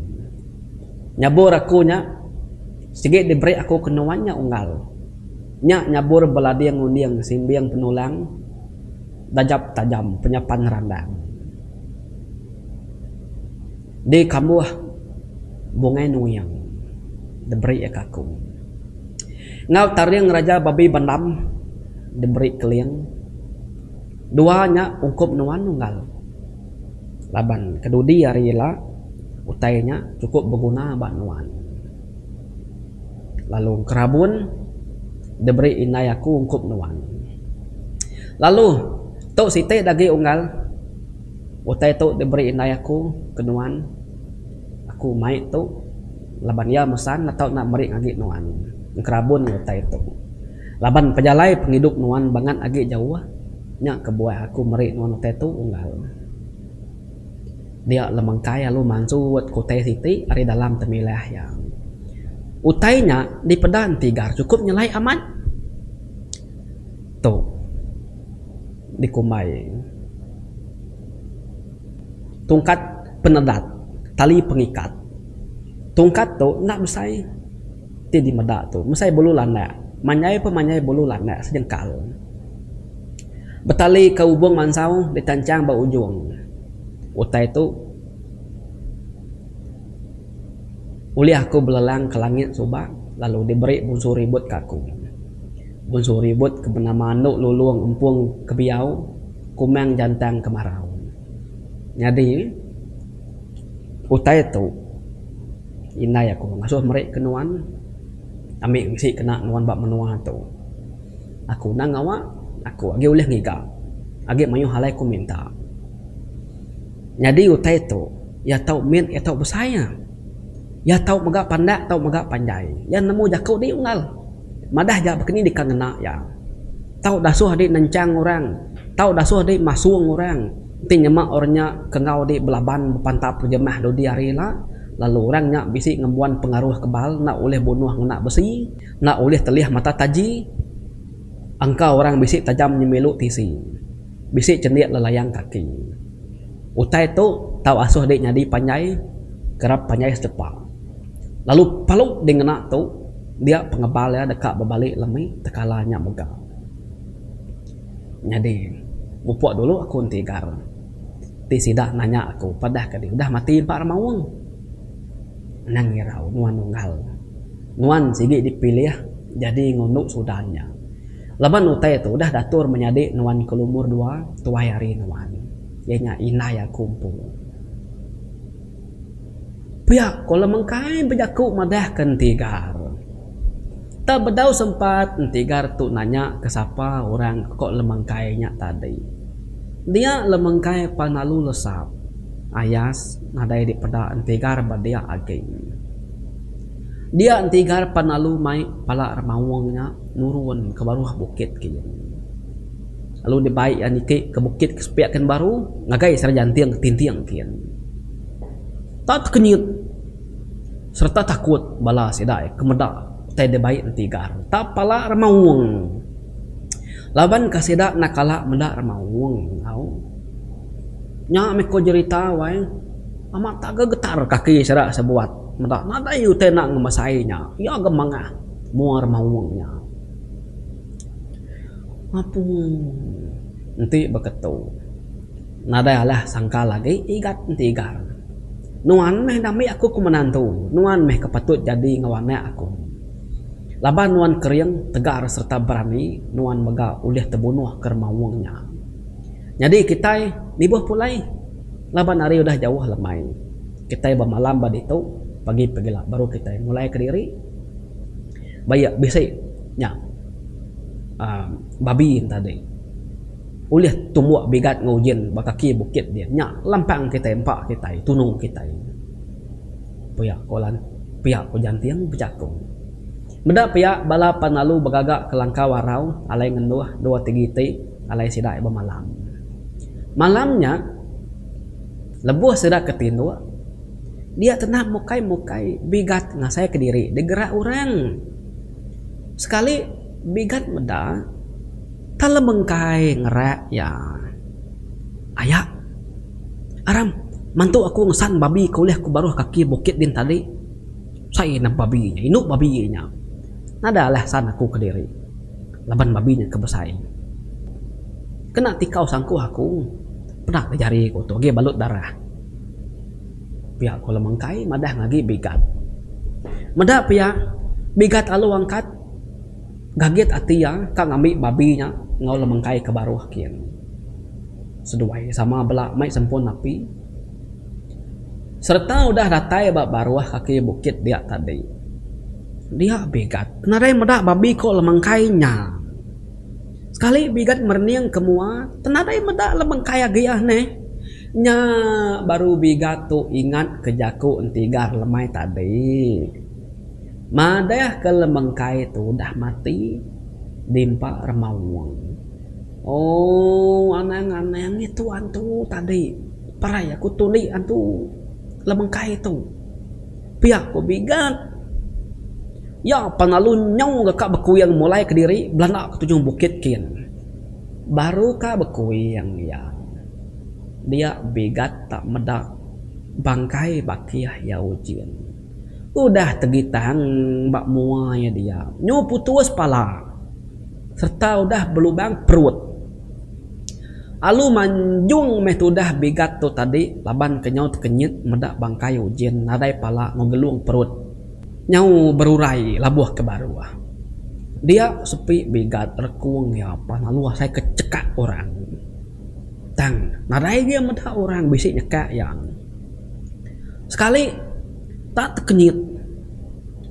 Nyabur aku nya sigi diberi aku ke nuan nya unggal. Nya nyabur belading unding simbing penulang dajap tajam penyapan randang. Di kambuh Bungai Nuing diberi iya ke aku. Enggau taring Raja Babi Bandam diberi Keling. Dua nya ungkup nuan unggal. Laban kedudi hari ila utai nya chukup beguna ba nuan. Lalu kerabun diberi indai aku ungkup nuan. Lalu tu siti da agi unggal utai tu diberi indai aku ke nuan. Aku mai tu laban iya mesan atau enda meri agi nuan kerabun utai tu. Laban pejalai pengidup nuan bangat agi jauh nya kebuah aku meri nuan utai tu unggal. Dia lemengkai lalu mansut ke utai siti ari dalam temilah iya. Utai nya dipeda entigar chukup nyelai amat. Tu dikumbai tungkat penedat tali pengikat. Tungkat tu enda besai. Ti dimeda tu mesai bulu landak manjai pun manjai bulu landak sejengkal. Betali ke ubung mansau ditanchang ba ujung utai tu ulih aku belelang ke langit suba lalu diberi Bunsu Ribut ka aku. Bunsu Ribut ke benama Anu Lulong Empung Kebiau Kumang Jantang Kemarau. Nyadi utai tu. Indai aku ngasuh meri ke nuan ami bisi kena nuan ba menua tu. Aku endang ngawa aku agi ulih ngiga agi mayuh alai ku minta. Nyadi utai tu iya tau mit iya tau besai ah. Iya tau mega pandak tau mega panjai. Iya nemu jaku di unggal. Madah ja baka ni deka ngena iya. Tau dasuh adi nenchang orang, tau dasuh adi masung orang enti nyema orang nya ke enggau adi belaban bepantap jemah dudi hari ila lalu orang nya bisi ngembuan pengaruh kebal enda ulih bunuh ngena besi, enda ulih telih mata taji. Angka orang bisi tajam nyemilu tisi, bisi chendik lelayang kaki. Utai tu tau asuh adi nyadi panjai kerap panjai setepa. Lalu palu di ngena tu dia pengebal iya deka bebali lemi tekala nya mega. Nyadi mupuk dulu aku enti gar. Ti sida nanya aku padah ka dih udah mati empa remaung. Anang irau nuan unggal. Nuan sigi dipilih jadi ngundu sudan nya. Laban utai tu udah datur menyadi nuan ke lumur dua tuai ari nuan, iya nya indai aku empu. Pia ko Lemengkai bejaku madah ke Entigar. Tang bedau sempat Entigar tu nanya ke sapa orang ko Lemengkai nya tadi. Dia Lemengkai pan lalu lesap ayas nadai dipeda Entigar ba dia agi. Dia Entigar pan lalu mai pala remaung nya. Nurun ke baruh bukit ke iya. Lalu dibai iya niki ke bukit ke sepiak kin baru ngagai sida janting tinting kin. Tak tekenyit sereta takut bala sida ke meda utai dibai entigar tak pala remaung. Laban ka sida enda kala meda remaung au. Nya meh ko jerita wai amat tak gegetar kaki sida sebuat meda nadai utai enda ngemesai nya. Iya ga mangah. Mua remaung nya. Apu enti beketu nadai alah sangkal agi igat enti igar. Nuan meh enda ambi aku ke menantu, nuan meh ke patut jadi enggau anak aku. Laban nuan kering, tegar sereta berani, nuan mega ulih tebunuh ke remaung nya. Nyadi kitai nibuh pulai laban hari udah jauh lemai. Kitai bemalam ba ditu pagi pegila baru kitai mulai kediri. Bayak bisi nya aaa babi enta tadi ulih tumbuk bigat enggau ujin ba kaki bukit din nya lempang kitai empa kitai tunu kitai. Pia ko lan pia ko Janting bejaku. Meda pia bala pan lalu begaga ke langkau arau alai ngenduh dua tigi ti alai sida bemalam. Malam nya lebuh sida ke tinduk Dia tenah mukai-mukai Bigat ngasai kediri digerak orang. Sekali Bigat meda telemengkai ngerak iya. Aya. Aram, mantu aku ngesan babi ke ulih ku baruh kaki bukit din tadi. Sai neh babi nya, indu babi nya. Nadai alah san aku kediri laban babi nya ke besai. Kena tikau sangkuh aku, peda ke jari ku tu agi balut darah. Pia ko Lemengkai madah ngagi Bigat. Meda pia, Bigat alu angkat gagit ati iya ka ngambi babi nya enggau Lemengkai ke baruh kin. Seduai sama bela mai sempun api. Sereta udah datai ba baruh kaki bukit dia tadi. Dia Bigat nadai meda babi ko Lemengkai nya. Sekali Bigat merening ke mua, tenadai meda Lemengkai agi ah neh. Nya baru Bigat tu ingat ke jaku Entigar lemai tadi. Madah ke Lemengkai tu udah mati diempa remaung. Ooh anang-anang ngitu antu tadi. Parai aku tundi antu Lemengkai tu. Pia ku Bigat. Iya pan lalu nyau ga ka bekuing mulai kediri belanda ke tujung bukit kin. Baru ka bekuing iya. Dia Bigat tak meda bangkai bakih iya ujin. Udah tegitang ba mua iya dia nyu putus pala sereta udah belubang perut. Alu manjung meh tudah Bigat tu tadi laban ke nyau tekenyit meda bangkai ujin nadai pala enggau gelung perut nyau berurai labuh ke baruh. Dia sepi Bigat rekung iya pan alu asai ke chekak orang. Tang nadai iya meda orang bisi nyekak iya. Sekali tak tekenyit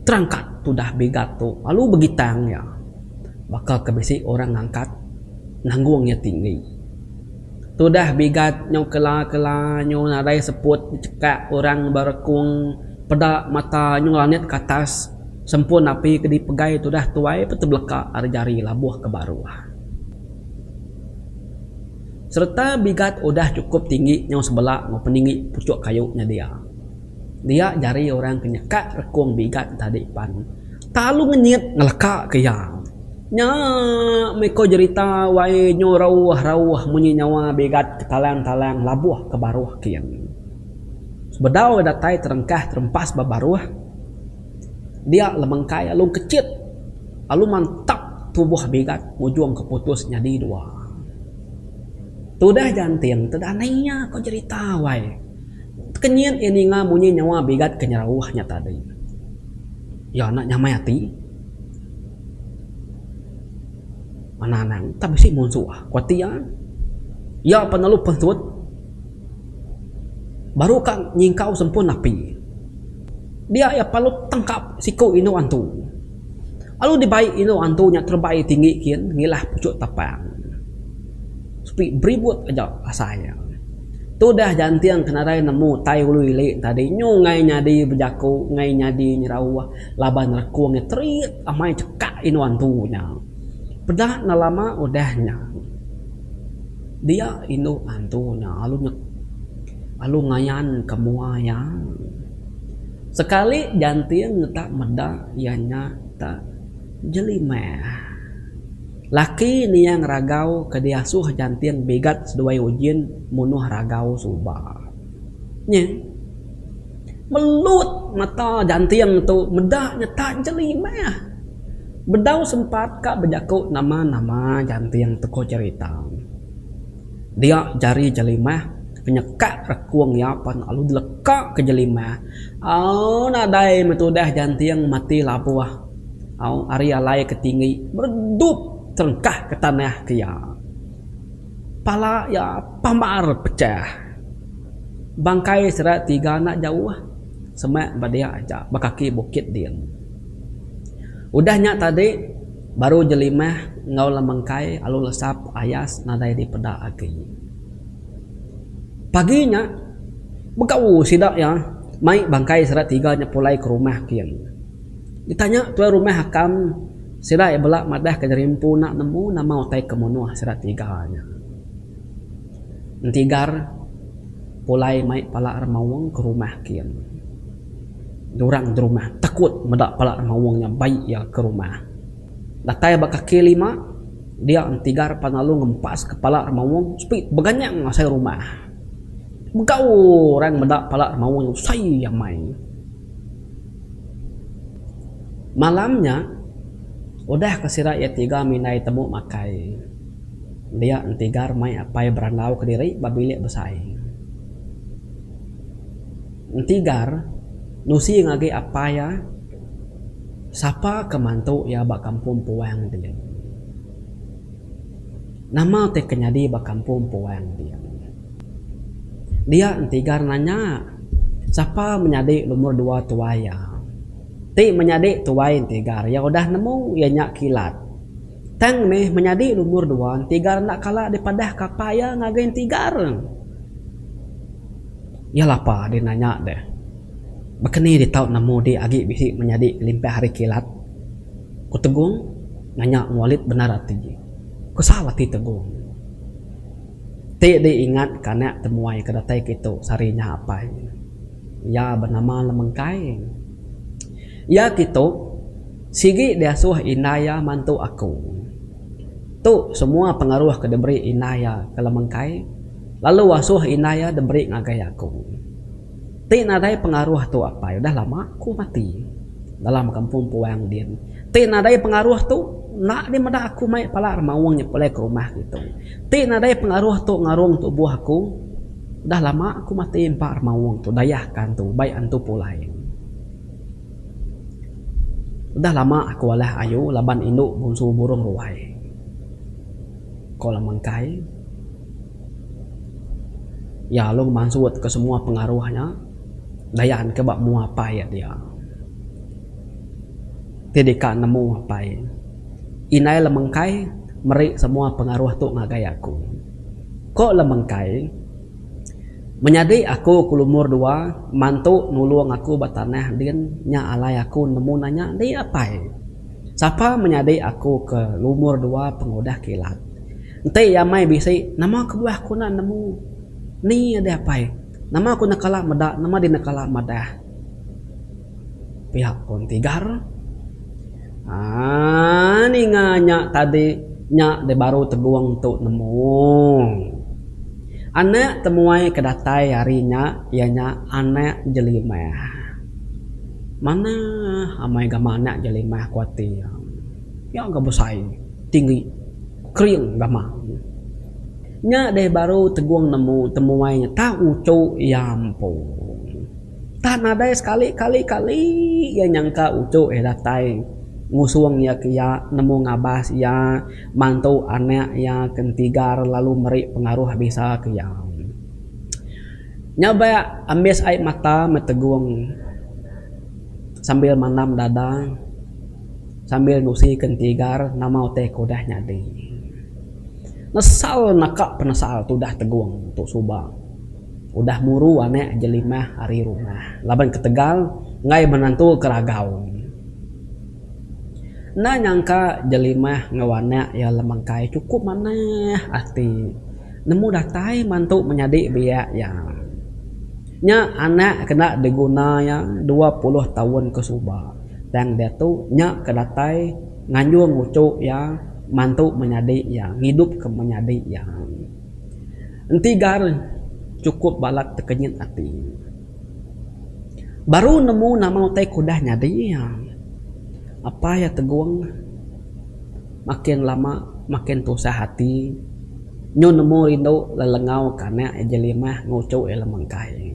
terangkat tudah Bigat tu alu begitang iya baka ke bisi orang ngangkat. Nanggung iya tinggi. Tudah bigat nyau kela-kela nyu nadai seput dicekak orang ba rekung peda mata nyu ngelanit ke atas sempun api ke dipegai tudah tuai pe tebeleka ari jari labuh ke baruh. Sereta bigat udah chukup tinggi nyau sebela enggau peninggi puchuk kayu nya dia. Dia jari orang ke nyekak rekung bigat tadi pan talu ngenyit ngeleka ke iya. Nya meh ko jerita wai nyu rauh rauh munyi nyawa bigat ke talang talang labuh ke baruh kin. Sebedau iya datai terengkah terempas ba baruh dia lemengkai alu kechit alu mantap tubuh bigat ngujung ke putus nyadi dua. Tudah Janting tedani iya ko jerita wai. Tekenyit iya ninga munyi nyawa bigat ke nyerauh nya tadi. Iya enda nyamai ati. Anang-anang tak bisi munsuh ku ati iya. Iya pan lalu pensut baru ka nyingkau sempun api. Dia iya perlu tangkap siku indu antu. Lalu dibai indu antu nya terebai tinggi kin ngilah puchuk tapang. Sepi beribut aja asai iya. Tudah janting ke nadai nemu tai ulu ili tadi nyu ngai nyadi bejaku ngai nyadi nyerauh laban rekung iya terit amai chekak indu antu nya. Peda enda lama udah nya. Dia indu antu nya lalu lalu ngayan ke mua iya. Sekali janting ngetak meda iya nya tak jelimah. Laki niang Ragau ke diasuh janting bigat seduai ujin munuh Ragau suba. Nyeh. Melut mata janting tu meda nyetak jelimah. Bedau sempat ka bejaku nama-nama janting tu ko cherita. Dia jari Jelimah penyekak rekung iya pan lalu dileka ke Jelimah. Au nadai meh tudah janting mati labuh au ari alai ke tinggi meredup terengkah ke tanah ke iya. Pala iya pambar pechah. Bangkai sida tiga enda jauh semak ba dia aja ba kaki bukit din. Udah nya tadi baru Jelimah enggau Lemengkai alu lesap ayas nadai dipeda agi. Pagi nya begau sida iya mai bangkai sida tiga nya pulai ke rumah kin. Ditanya tuai rumah akam sida iya bela madah ke diri empu enda nemu nama utai ke munuh sida tiga nya. Entigar pulai mai pala remaung ke rumah kin. Orang derumah takut meda pala remaung nya bai iya ke rumah. Datai ba kaki lima dia Entigar pan lalu ngempas ke pala remaung sepi beganyang asai rumah. Begau orang meda pala remaung nya usai amai. Malam nya udah ke sida iya tiga mindai temu makai. Dia Entigar mai apai berandau kediri ba bilik besai. Entigar nusi ngagai apai iya sapa ke mantu iya ba kampung puang din. Nama ti ke nyadi ba kampung puang din. Dia Entigar nanya sapa menyadi lumur dua tuai iya. Ti menyadi tuai Entigar iya udah nemu iya nya Kilat. Tang meh menyadi lumur dua Entigar enda kala dipadah ka apai iya ngagai Entigar. Iya lapa deh nanya deh. Baka ni ditau nemu dih agi bisi menyadi kelimpah ari kilat? Ku Tegong nanya ngualit bendar ati. Kesal ati Tegong. Ti dih ingat ka anak temuai ke datai kitu sehari nya apai. Iya benama Lemengkai. Iya kitu sigi diasuh indai iya mantu aku. Tu semua pengaruh ke diberi indai iya ke Lemengkai lalu asuh indai iya diberi ngagai aku. Ti nadai pengaruh tu apai udah lama aku mati dalam kampung puang din. Ti nadai pengaruh tu enda deh meda aku mai pala remaung nya pulai ke rumah kitu. Ti nadai pengaruh tu ngarung tubuh aku udah lama aku mati empa remaung tu dayah ka antu bai antu pulai. Udah lama aku alah ayu laban indu bungsu burung ruai. Ko Lemengkai. Iya lalu ngemansut ke semua pengaruh nya dayan ke ba mua apai iya dia. Ti deka nemu apai. Indai Lemengkai meri semua pengaruh tu ngagai aku. Ko Lemengkai. Menyadi aku ke lumur dua mantu nulung aku ba tanah din nya alai aku nemu nanya di apai. Sapa menyadi aku ke lumur dua pengudah kilat. Enti iya mai bisi nama kebuah aku enda nemu ni deh apai. Nama aku enda kala meda nama deh enda kala madah. Pia ko Entigar. Aaa ninga nya tadi nya deh baru Tegong tu nemu. Anak temuai ke datai hari nya iya nya anak Jelimah. Manah amai gamal anak Jelimah ku ati iya. Iya ga besai tinggi kering gamal. Nya deh baru Tegung nemu temuai nya tau uchu iya empu. Tak nadai sekali kali kali iya nyangka uchu iya datai ngusung iya ke iya nemu ngabas iya mantu anak iya ke entigar lalu meri pengaruh bisa ke iya. Nya ba ambis ai mata meh Tegung sambil mandam dada sambil nusi ke entigar nama utai ke udah nyadi. Nesal naka penesal tudah Tegung tu suba udah muru anak Jelimah ari rumah laban ketegal enggai menantu ke Ragau. Enda nyangka Jelimah enggau anak iya Lemengkai chukup manah ati nemu datai mantu menyadi biak iya. Nya anak kena diguna iya 20 taun ke suba tang diatu nya ke datai nganjung uchu iya mantu menyadi iya ngidupka menyadi iya. Enti gar chukup balat tekenyit ati. Baru nemu nama utai ke udah nyadi iya. Apai iya Tegung makin lama makin tusah ati nyu nemu rindu lelengau ke anak iya Jelimah nguchu iya Lemengkai.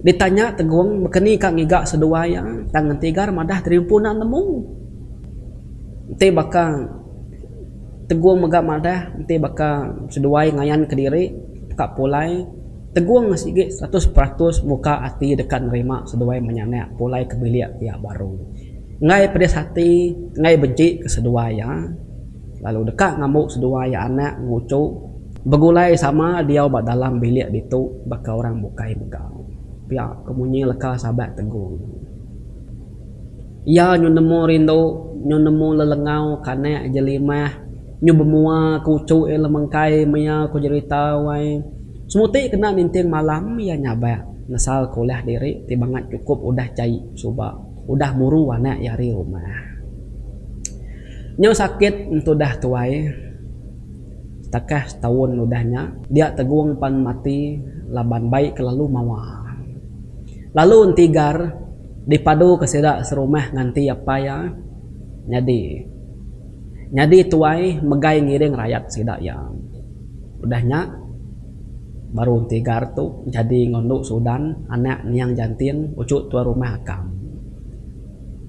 Ditanya Tegung bekeni ka ngiga seduai iya tang enti gar madah terimpu enda nemu. Enti baka Tegung mega madah enti baka seduai ngayan kediri ka pulai Tegung sigi 100% muka ati deka nerima seduai menyanak pulai ke bilik pia baru. Enggai pedis ati enggai benchi ke seduai iya lalu deka ngambu seduai iya anak nguchu begulai sama diau ba dalam bilik ditu baka orang bukai mega. Pia ke munyi leka sabak Tegung. Iya nyu nemu rindu, nyu nemu lelengau kanak jelimah, nyu bemua ke uchu iya lemengkai maya ku jerita wai. Semuti kena ninting malam iya nyabak nesal ke ulah diri ti bangat chukup udah jai suba udah muru anak iya ari rumah. Nyu sakit entudah tuai setakah setaun udah nya dia Tegung pan mati laban bai kelalu mawa. Lalu entigar. Dipadu ke sida serumah nganti apai iya nyadi. Nyadi tuai megai ngiring rayat sida iya. Udah nya baru Entigar tu jadi enggau endu Sudan anak niang Jantin uchu tuai rumah Akam.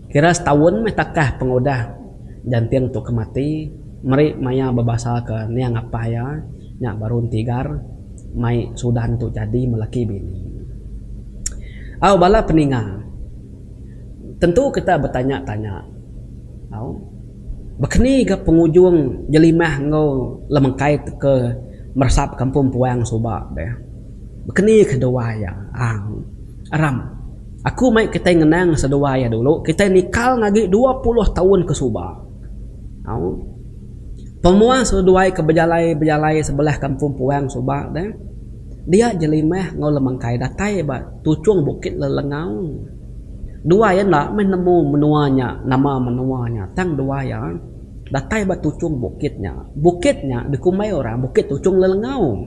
Kira setaun meh takah pengudah Jantin tu ke mati meri maya bebasa ke niang apai iya nya baru Entigar mai Sudan tu jadi melaki bini. Au bala peninga. Tentu kita betanya-tanya. Au. Bekeni ga pengujung Jelimah enggau Lemengkai ke meresap kampung puang suba deh. Bekeni keduai iya. Ang. Aram. Aku mai kitai ngenang seduai iya dulu kitai nikal agi 20 taun ke suba. Au. Pemua seduai ke bejalai-bejalai sebelah kampung puang suba deh. Dia Jelimah enggau Lemengkai datai ba tuchung Bukit Lelengau. Dua iya enda meh nemu menua nya nama menua nya tang dua iya datai ba tuchung bukit nya. Bukit nya dikumbai orang Bukit Tuchung Lelengau.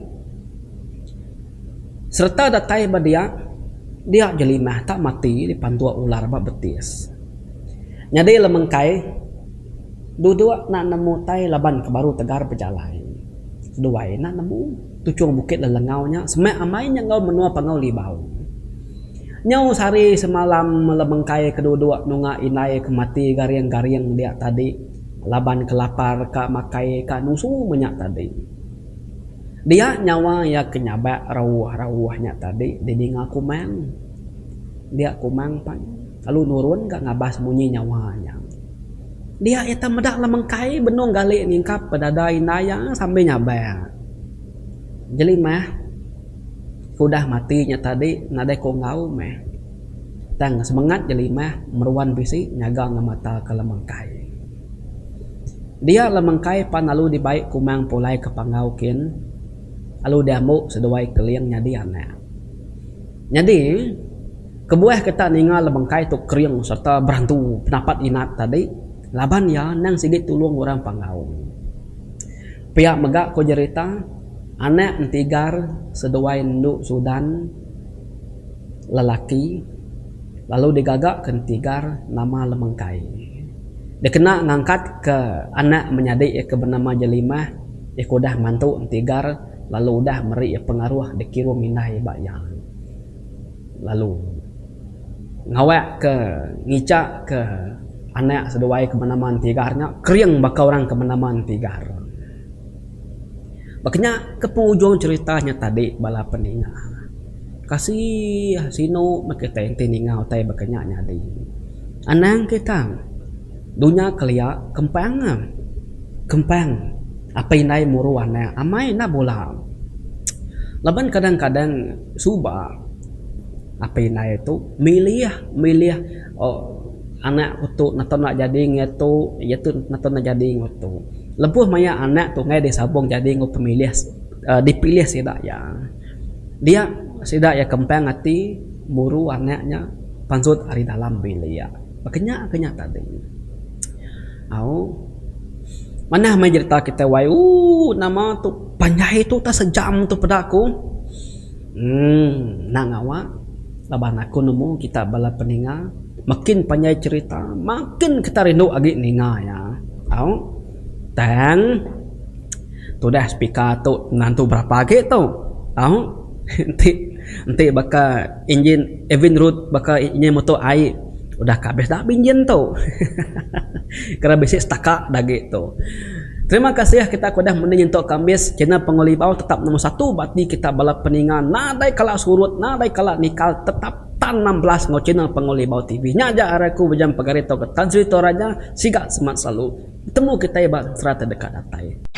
Sereta datai ba dia, dia Jelimah tak mati dipantuk ular ba betis. Nyadi Lemengkai duduk enda nemu tai laban ke baru tegar bejalai. Seduai enda nemu. Tuchung Bukit Lelengau nya semak amai nya enggau menua Panggau Libau. Nyau sehari semalam Lemengkai ke duduk nunga indai ke mati garing-garing dia tadi laban ke lapar ka makai ka nusu meh nya tadi. Dia nyawa iya ke nyabak rauh-rauh nya tadi didinga Kumang. Dia Kumang pan lalu nurun ga ngabas munyi nyawa nya. Dia iya tau meda Lemengkai benung gali ningkap pedada indai iya sambil nyabak. Jelimah ke udah mati nya tadi nadai ko enggau meh. Tang semengat Jelimah meruan bisi nyaga ngemata ke Lemengkai. Dia Lemengkai pan lalu dibai Kumang pulai ke Panggau kin lalu diambu seduai Keling nyadi anak. Nyadi. Kebuah kita ninga Lebengkai tu kering sereta berantu penapat inat tadi laban iya endang sigi tulung orang Panggau. Pia mega ku jerita, anak Entigar seduai Endu Sudan lelaki lalu digaga ke Entigar nama Lemengkai. Dikena ngangkatka anak menyadi iya ke benama Jelimah. Iya ke udah mantu Entigar lalu udah meri iya pengaruh dikirum indai ba iya. Lalu ngawak ke ngicha ke anak seduai ke benama Entigar nya kering baka orang ke benama Entigar. Baka nya ke pengujung cherita nya tadi bala peninga. Kasih sinu meh kitai enti ninga utai baka nya nyadi. Anang kita dunya kelia kempang kempang apai indai muru anak amai enda bula. Laban kadang-kadang suba apai indai tu milih milih anak ku tu neto enda jadi ngan tu iya tu neto enda jadi ngan tu. Lebuh maya anak tu enggai disabung jadi enggau pemilih uhh dipilih sida iya. Dia sida iya kempang ati muru anak nya pansut ari dalam bilik. Baka nya ke nya tadi. Au manah meh jerita kitai wai ooh nama tu panjai tu tak sejam tu peda ku. Emm enda ngawa laban aku nemu kita bala peninga makin panjai cherita makin kita rindu agi ninga iya. Au tang tudah speaker tu nentu berapa agi tu. Au enti enti baka engine Evinrude baka engine moto ai udah ka habis da engine tu. Kira bisi setaka da agi tu. Terima kasih kita ke udah mending nyentuk ke ambis channel Pengolibau tetap nombor satu ba ati kita bala peninga nadai kala surut nadai kala nikal tetap tan 16 enggau channel Pengolibau TV. Nya aja ari aku Bujang Pegari tauka Tan Sri Toraja siga semat selalu betemu kitai ba serata deka datai.